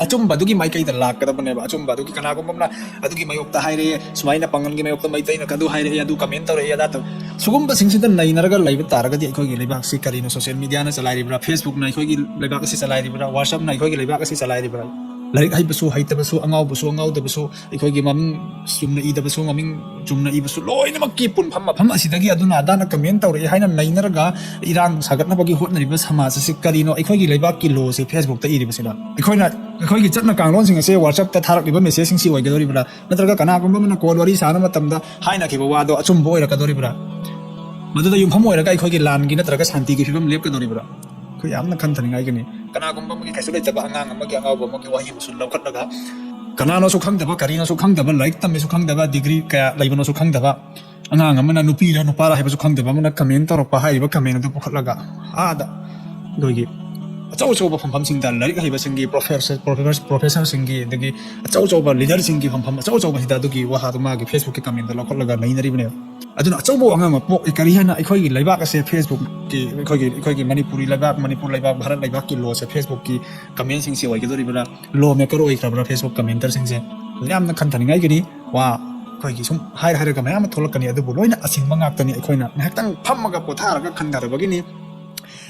ꯑꯆꯨꯝꯕ ꯑꯗꯨꯒꯤ ꯃꯥꯏꯀꯩꯗ ꯂꯥꯛꯀꯗꯕꯅꯦꯕ꯫ ꯑꯆꯨꯝꯕ ꯑꯗꯨꯒꯤ, ꯀꯅꯥꯒꯨꯝꯕ ꯑꯃꯅ ꯑꯗꯨꯒꯤ ꯃꯥꯌꯣꯛꯇ ꯍꯥꯏꯔꯛꯑꯦ, ꯁꯨꯃꯥꯏꯅ ꯄꯥꯡꯒꯜꯒꯤ ꯃꯥꯌꯣꯛꯇ ꯃꯩꯇꯩꯅ ꯑꯗꯨ ꯍꯥꯏꯔꯛꯑꯦ, ꯑꯗꯨ ꯀꯃꯦꯟ ꯇꯧꯔꯛꯑꯦ, ꯑꯗꯥ ꯇꯧ-, ꯁꯤꯒꯨꯝꯕꯁꯤꯡꯁꯤꯗ ꯅꯩꯅꯔꯒ ꯂꯩꯕ ꯇꯥꯔꯒꯗꯤ ꯑꯩꯈꯣꯏꯒꯤ ꯂꯩꯕꯥꯛꯁꯤ ꯀꯔꯤꯅꯣ? ꯁꯣꯁꯤꯌꯦꯜ ꯃꯤꯗꯤꯌꯥꯅ ꯆꯂꯥꯏꯔꯤꯕ꯭ꯔꯥ? ꯐꯦꯁꯕꯨꯛꯅ ꯑꯩꯈꯣꯏꯒꯤ ꯂꯩꯕꯥꯛ ꯑꯁꯤ ꯆꯂꯥꯏꯔꯤꯕ꯭ꯔꯥ? ꯋꯥꯠꯁꯑꯞꯅ ꯑꯩꯈꯣꯏꯒꯤ ꯂꯩꯕꯥꯛ ꯑꯁꯤ ꯆꯂꯥꯏꯔꯤꯕ꯭ꯔꯥ? ꯂꯥꯏꯔꯤꯛ ꯍꯩꯕꯁꯨ ꯍꯩꯇꯕꯁꯨ, ꯑꯉꯥꯎꯕꯁꯨ ꯑꯉꯥꯎꯗꯕꯁꯨ, ꯑꯩꯈꯣꯏꯒꯤ ꯃꯃꯤꯡ ꯆꯨꯝꯅ ꯏꯗꯕꯁꯨ, ꯃꯃꯤꯡ ꯆꯨꯝꯅ ꯏꯕꯁꯨ, ꯂꯣꯏꯅꯃꯛꯀꯤ ꯄꯨꯟꯐꯝ ꯃꯐꯝ ꯑꯁꯤꯗꯒꯤ ꯑꯗꯨꯅ ꯑꯗꯥꯅ ꯀꯃꯦꯟ ꯇꯧꯔꯛꯑꯦ ꯍꯥꯏꯅ ꯅꯩꯅꯔꯒ ꯏꯔꯥꯡ ꯁꯥꯒꯠꯅꯕꯒꯤ ꯍꯣꯠꯅꯔꯤꯕ ꯁꯃꯥꯖ ꯑꯁꯤ ꯀꯔꯤꯅꯣ? ꯑꯩꯈꯣꯏꯒꯤ ꯂꯩꯕꯥꯛꯀꯤ ꯂꯣꯁꯦ ꯐꯦꯁꯕꯨꯛꯇ ꯏꯔꯤꯕꯁꯤꯅ ꯑꯩꯈꯣꯏꯅ, ꯑꯩꯈꯣꯏꯒꯤ ꯆꯠꯅ ꯀꯥꯡꯂꯣꯟꯁꯤꯡ ꯑꯁꯦ ꯋꯥꯠꯁꯑꯞꯇ ꯊꯥꯔꯛꯂꯤꯕ ꯃꯦꯁꯦꯖꯁꯤꯡꯁꯤ ꯑꯣꯏꯒꯗꯧꯔꯤꯕ꯭ꯔꯥ? ꯅꯠꯇ꯭ꯔꯒ ꯀꯅꯥꯒꯨꯝꯕ ꯑꯃꯅ ꯀꯣꯜ ꯋꯥꯔꯤ ꯁꯥꯟꯅꯕ ꯃꯇꯝꯗ ꯍꯥꯏꯅꯈꯤꯕ ꯋꯥꯗꯣ ꯑꯆꯨꯝꯕ ꯑꯣꯏꯔꯛꯀꯗꯧꯔꯤꯕ꯭ꯔꯥ? ꯃꯗꯨꯗ ꯌꯨꯝꯐꯝ ꯑꯣꯏꯔꯒ ꯑꯩꯈꯣꯏꯒꯤ ꯂꯥꯟꯒꯤ ꯅꯠꯇ꯭ꯔꯒ ꯁꯥꯟꯇꯤꯒꯤ ꯐꯤꯕꯝ ꯂꯦꯞꯀꯗꯧꯔꯤꯕ꯭ꯔꯥ? ꯑꯩꯈꯣꯏ ꯌꯥꯝꯅ ꯈꯟꯊꯅꯤꯡꯉꯥꯏꯒꯤꯅꯤ꯫ ꯀꯅꯥꯒꯨꯝꯕ ꯑꯃꯒꯤ ꯀꯩꯁꯨ ꯂꯩꯇꯕ ꯑꯉꯥꯡ ꯑꯃꯒꯤ, ꯑꯉꯥꯎꯕ ꯑꯃꯒꯤ ꯋꯥꯍꯩ ꯑꯃꯁꯨ ꯂꯧꯈꯠꯂꯒ, ꯀꯅꯥꯅꯣꯁꯨ ꯈꯪꯗꯕ, ꯀꯔꯤꯅꯣꯁꯨ ꯈꯪꯗꯕ, ꯂꯥꯏꯔꯤꯛ ꯇꯝꯃꯤꯁꯨ ꯈꯪꯗꯕ, ꯗꯤꯒ꯭ꯔꯤ ꯀꯌꯥ ꯂꯩꯕꯅꯣꯁꯨ ꯈꯪꯗꯕ ꯑꯉꯥꯡ ꯑꯃꯅ, ꯅꯨꯄꯤꯔ ꯅꯨꯄꯥꯔ ꯍꯥꯏꯕꯁꯨ ꯈꯪꯗꯕ ꯑꯃꯅ ꯀꯃꯦꯟ ꯇꯧꯔꯛꯄ, ꯍꯥꯏꯔꯤꯕ ꯀꯃꯦꯟ ꯑꯗꯨ ꯄꯨꯈꯠꯂꯒ ꯑꯥꯗ ꯑꯩꯈꯣꯏꯒꯤ ꯑꯆꯧ ꯑꯆꯧꯕ ꯐꯝꯐꯝꯁꯤꯡꯗ, ꯂꯥꯏꯔꯤꯛ ꯍꯩꯕꯁꯤꯡꯒꯤ, ꯄ꯭ꯔꯣꯐꯦꯁꯔ, ꯄ꯭ꯔꯣꯐꯦꯁꯔ, ꯄ꯭ꯔꯣꯐꯦꯁꯔꯁꯤꯡꯒꯤ, ꯑꯗꯒꯤ ꯑꯆꯧ ꯑꯆꯧꯕ ꯂꯤꯗꯔꯁꯤꯡꯒꯤ ꯐꯝꯐꯝ ꯑꯆꯧ ꯑꯆꯧꯕꯁꯤꯗ ꯑꯗꯨꯒꯤ ꯋꯥꯍꯥꯗꯨ ꯃꯥꯒꯤ ꯐꯦꯁꯕꯨꯛꯀꯤ ꯀꯃꯦꯟꯗ ꯂꯧꯈꯠꯂꯒ ꯅꯩꯅꯔꯤꯕꯅꯦꯕ꯫ ꯑꯗꯨꯅ ꯑꯆꯧꯕ ꯋꯥꯉꯥꯡ ꯑꯃ ꯄꯣꯛꯏ꯫ ꯀꯔꯤ ꯍꯥꯏꯅ? ꯑꯩꯈꯣꯏꯒꯤ ꯂꯩꯕꯥꯛ ꯑꯁꯦ ꯐꯦꯁꯕꯨꯛꯀꯤ, ꯑꯩꯈꯣꯏꯒꯤ, ꯑꯩꯈꯣꯏꯒꯤ ꯃꯅꯤꯄꯨꯔꯤ ꯂꯩꯕꯥꯛ, ꯃꯅꯤꯄꯨꯔ ꯂꯩꯕꯥꯛ, ꯚꯥꯔꯠ ꯂꯩꯕꯥꯛꯀꯤ ꯂꯣꯁꯦ ꯐꯦꯁꯕꯨꯛꯀꯤ ꯀꯃꯦꯟꯁꯤꯡꯁꯤ ꯑꯣꯏꯒꯗꯧꯔꯤꯕ꯭ꯔꯥ? ꯂꯣ ꯃꯦꯀꯔ ꯑꯣꯏꯈ꯭ꯔꯕ꯭ꯔꯥ ꯐꯦꯁꯕꯨꯛ ꯀꯃꯦꯟꯇꯔꯁꯤꯡꯁꯦ? ꯌꯥꯝꯅ ꯈꯟꯊꯅꯤꯡꯉꯥꯏꯒꯤꯅꯤ꯫ ꯋꯥ ꯑꯩꯈꯣꯏꯒꯤ ꯁꯨꯝ ꯍꯥꯏꯔ ꯍꯥꯏꯔꯒ ꯃꯌꯥꯝ ꯑꯃ ꯊꯣꯛꯂꯛꯀꯅꯤ, ꯑꯗꯨꯕꯨ ꯂꯣꯏꯅ ꯑꯁꯤꯡꯕ ꯉꯥꯛꯇꯅꯤ꯫ ꯑꯩꯈꯣꯏꯅ ꯉꯥꯏꯍꯥꯛꯇꯪ ꯐꯝꯃꯒ ꯄꯣꯊꯥꯔꯒ ꯈꯟꯊꯔꯕꯒꯤꯅꯤ꯫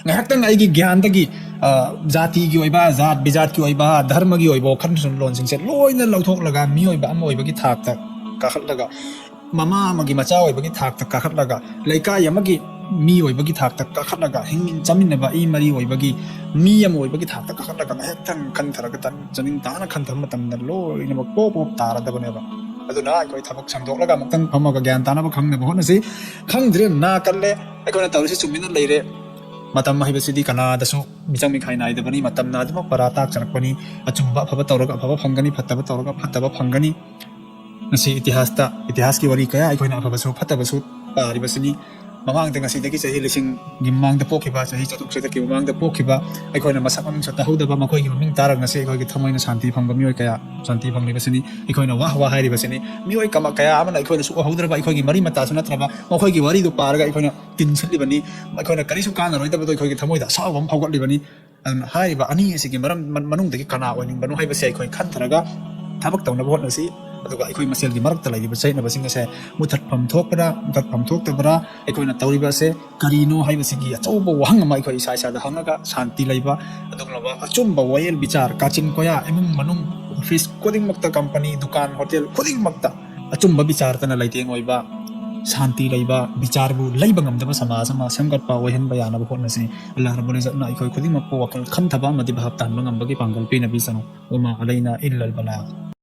ꯉꯥꯏꯍꯥꯛꯇꯪ ꯑꯩꯒꯤ ꯒ꯭ꯌꯥꯟꯗꯒꯤ, ꯑ, ꯖꯥꯇꯤꯒꯤ ꯑꯣꯏꯕ, ꯖꯥꯠ ꯕꯤꯖꯥꯠꯀꯤ ꯑꯣꯏꯕ, ꯙꯔꯃꯒꯤ ꯑꯣꯏꯕ ꯋꯥꯈꯜꯂꯣꯟꯁꯤꯡꯁꯦ ꯂꯣꯏꯅ ꯂꯧꯊꯣꯛꯂꯒ ꯃꯤꯑꯣꯏꯕ ꯑꯃ ꯑꯣꯏꯕꯒꯤ ꯊꯥꯛꯇ ꯀꯥꯈꯠꯂꯒ, ꯃꯃꯥ ꯑꯃꯒꯤ ꯃꯆꯥ ꯑꯣꯏꯕꯒꯤ ꯊꯥꯛꯇ ꯀꯥꯈꯠꯂꯒ, ꯂꯩꯀꯥꯏ ꯑꯃꯒꯤ ꯃꯤ ꯑꯣꯏꯕꯒꯤ ꯊꯥꯛꯇ ꯀꯥꯈꯠꯂꯒ, ꯍꯤꯡꯃꯤꯟ ꯆꯥꯃꯤꯟꯅꯕ ꯏ ꯃꯔꯤ ꯑꯣꯏꯕꯒꯤ ꯃꯤ ꯑꯃ ꯑꯣꯏꯕꯒꯤ ꯊꯥꯛꯇ ꯀꯥꯈꯠꯂꯒ ꯉꯥꯏꯍꯥꯛꯇꯪ ꯈꯟꯊꯔꯒ, ꯇꯟ-, ꯆꯅꯤꯡ ꯇꯥꯅ ꯈꯟꯊꯕ ꯃꯇꯝꯗ ꯂꯣꯏꯅꯃꯛ ꯄꯣꯞ ꯄꯣꯞ ꯇꯥꯔꯗꯕꯅꯦꯕ꯫ ꯑꯗꯨꯅ ꯑꯩꯈꯣꯏ ꯊꯕꯛ ꯁꯟꯗꯣꯛꯂꯒ ꯑꯃꯨꯛꯇꯪ ꯐꯝꯃꯒ ꯒ꯭ꯌꯥꯟ ꯇꯥꯅꯕ ꯈꯪꯅꯕ ꯍꯣꯠꯅꯁꯤ꯫ ꯈꯪꯗ꯭ꯔꯦ, ꯅꯥ ꯀꯜꯂꯦ, ꯑꯩꯈꯣꯏꯅ ꯇꯧꯔꯤꯁꯤ ꯆꯨꯝꯃꯤꯅ ꯂꯩꯔꯦ, ꯃꯇꯝ ꯍꯥꯏꯕꯁꯤꯗꯤ ꯀꯅꯥꯗꯁꯨ ꯃꯤꯆꯪ ꯃꯤꯈꯥꯏ ꯅꯥꯏꯗꯕꯅꯤ꯫ ꯃꯇꯝꯅ ꯑꯗꯨꯃꯛ ꯄꯔꯥ ꯇꯥꯛꯆꯔꯛꯄꯅꯤ꯫ ꯑꯆꯨꯝꯕ ꯑꯐꯕ ꯇꯧꯔꯒ ꯑꯐꯕ ꯐꯪꯒꯅꯤ, ꯐꯠꯇꯕ ꯇꯧꯔꯒ ꯐꯠꯇꯕ ꯐꯪꯒꯅꯤ꯫ ꯉꯁꯤ ꯏꯇꯤꯍꯥꯁꯇ, ꯏꯇꯤꯍꯥꯁꯀꯤ ꯋꯥꯔꯤ ꯀꯌꯥ ꯑꯩꯈꯣꯏꯅ ꯑꯐꯕꯁꯨ ꯐꯠꯇꯕꯁꯨ ꯄꯥꯔꯤꯕꯁꯤꯅꯤ꯫ ꯃꯃꯥꯡꯗ, ꯉꯁꯤꯗꯒꯤ ꯆꯍꯤ ꯂꯤꯁꯤꯡꯒꯤ ꯃꯃꯥꯡꯗ ꯄꯣꯛꯈꯤꯕ, ꯆꯍꯤ ꯆꯥꯇ꯭ꯔꯨꯛ ꯆꯥꯇ꯭ꯔꯦꯠꯀꯤ ꯃꯃꯥꯡꯗ ꯄꯣꯛꯈꯤꯕ, ꯑꯩꯈꯣꯏꯅ ꯃꯁꯛ ꯃꯃꯤꯡꯁꯨ ꯇꯥꯍꯧꯗꯕ ꯃꯈꯣꯏꯒꯤ ꯃꯃꯤꯡ ꯇꯥꯔꯒ ꯉꯁꯤ ꯑꯩꯈꯣꯏꯒꯤ ꯊꯃꯣꯏꯅ ꯁꯥꯟꯇꯤ ꯐꯪꯕ ꯃꯤꯑꯣꯏ ꯀꯌꯥ ꯁꯥꯟꯇꯤ ꯐꯪꯂꯤꯕꯁꯤꯅꯤ꯫ ꯑꯩꯈꯣꯏꯅ ꯋꯥꯍ ꯋꯥ ꯍꯥꯏꯔꯤꯕꯁꯤꯅꯤ꯫ ꯃꯤꯑꯣꯏ ꯀꯃ-, ꯀꯌꯥ ꯑꯃꯅ ꯑꯩꯈꯣꯏꯅꯁꯨ ꯎꯍꯧꯗ꯭ꯔꯕ, ꯑꯩꯈꯣꯏꯒꯤ ꯃꯔꯤ ꯃꯇꯥꯁꯨ ꯅꯠꯇ꯭ꯔꯕ ꯃꯈꯣꯏꯒꯤ ꯋꯥꯔꯤꯗꯨ ꯄꯥꯔꯒ ꯑꯩꯈꯣꯏꯅ ꯇꯤꯟꯁꯤꯜꯂꯤꯕꯅꯤ꯫ ꯑꯩꯈꯣꯏꯅ ꯀꯔꯤꯁꯨ ꯀꯥꯟꯅꯔꯣꯏꯗꯕꯗꯣ ꯑꯩꯈꯣꯏꯒꯤ ꯊꯃꯣꯏꯗ ꯑꯁꯥꯎꯕ ꯑꯃ ꯐꯥꯎꯒꯠꯂꯤꯕꯅꯤ꯫ ꯑꯗꯨꯅ ꯍꯥꯏꯔꯤꯕ ꯑꯅꯤ ꯑꯁꯤꯒꯤ ꯃꯔꯝ-, ꯃꯅꯨꯡꯗꯒꯤ ꯀꯅꯥ ꯑꯣꯏꯅꯤꯡꯕꯅꯣ ꯍꯥꯏꯕꯁꯦ ꯑꯩꯈꯣꯏ ꯈꯟꯊꯔꯒ ꯊꯕꯛ ꯇꯧꯅꯕ ꯍꯣꯠꯅꯁꯤ꯫ ꯑꯗꯨꯒ ꯑꯩꯈꯣꯏ ꯃꯁꯦꯜꯒꯤ ꯃꯔꯛꯇ ꯂꯩꯔꯤꯕ ꯆꯌꯦꯠꯅꯕꯁꯤꯡ ꯑꯁꯦ ꯃꯨꯊꯠꯐꯝ ꯊꯣꯛꯄ꯭ꯔꯥ, ꯃꯨꯊꯠꯐꯝ ꯊꯣꯛꯇꯕ꯭ꯔꯥ, ꯑꯩꯈꯣꯏꯅ ꯇꯧꯔꯤꯕ ꯑꯁꯦ ꯀꯔꯤꯅꯣ ꯍꯥꯏꯕꯁꯤꯒꯤ ꯑꯆꯧꯕ ꯋꯥꯍꯪ ꯑꯃ ꯑꯩꯈꯣꯏ ꯏꯁꯥ ꯏꯁꯥꯗ ꯍꯪꯉꯒ ꯁꯥꯟꯇꯤ ꯂꯩꯕ, ꯑꯗꯨꯒꯨꯝꯂꯕ ꯑꯆꯨꯝꯕ ꯋꯥꯌꯦꯜ ꯕꯤꯆꯥꯔ, ꯀꯥꯆꯤꯟ ꯀꯣꯌꯥ, ꯏꯃꯨꯡ ꯃꯅꯨꯡ, ꯑꯣꯐꯤꯁ ꯈꯨꯗꯤꯡꯃꯛꯇ, ꯀꯝꯄꯅꯤ, ꯗꯨꯀꯥꯟ, ꯍꯣꯇꯦꯜ ꯈꯨꯗꯤꯡꯃꯛꯇ ꯑꯆꯨꯝꯕ ꯕꯤꯆꯥꯔꯇꯅ ꯂꯩꯇꯦꯡ ꯑꯣꯏꯕ, ꯁꯥꯟꯇꯤ ꯂꯩꯕ, ꯕꯤꯆꯥꯔꯕꯨ ꯂꯩꯕ ꯉꯝꯗꯕ ꯁꯃꯥꯖ ꯑꯃ ꯁꯦꯝꯒꯠꯄ ꯑꯣꯏꯍꯟꯕ ꯌꯥꯅꯕ ꯍꯣꯠꯅꯁꯤ꯫ ꯑꯜꯂꯥꯍ ꯔꯕꯨꯜ ꯏꯖꯠꯅ ꯑꯩꯈꯣꯏ ꯈꯨꯗꯤꯡꯃꯛꯄꯨ ꯋꯥꯈꯜ ꯈꯟꯊꯕ ꯑꯃꯗꯤ ꯚꯥꯞ ꯇꯥꯍꯟꯕ ꯉꯝꯕꯒꯤ ꯄꯥꯡꯒꯜ ꯄꯤꯅꯕꯤꯁꯅꯨ꯫ ꯋꯃꯥ ꯑꯂꯩꯅꯥ ꯏꯜꯂꯜ ꯕꯂꯥꯒ꯫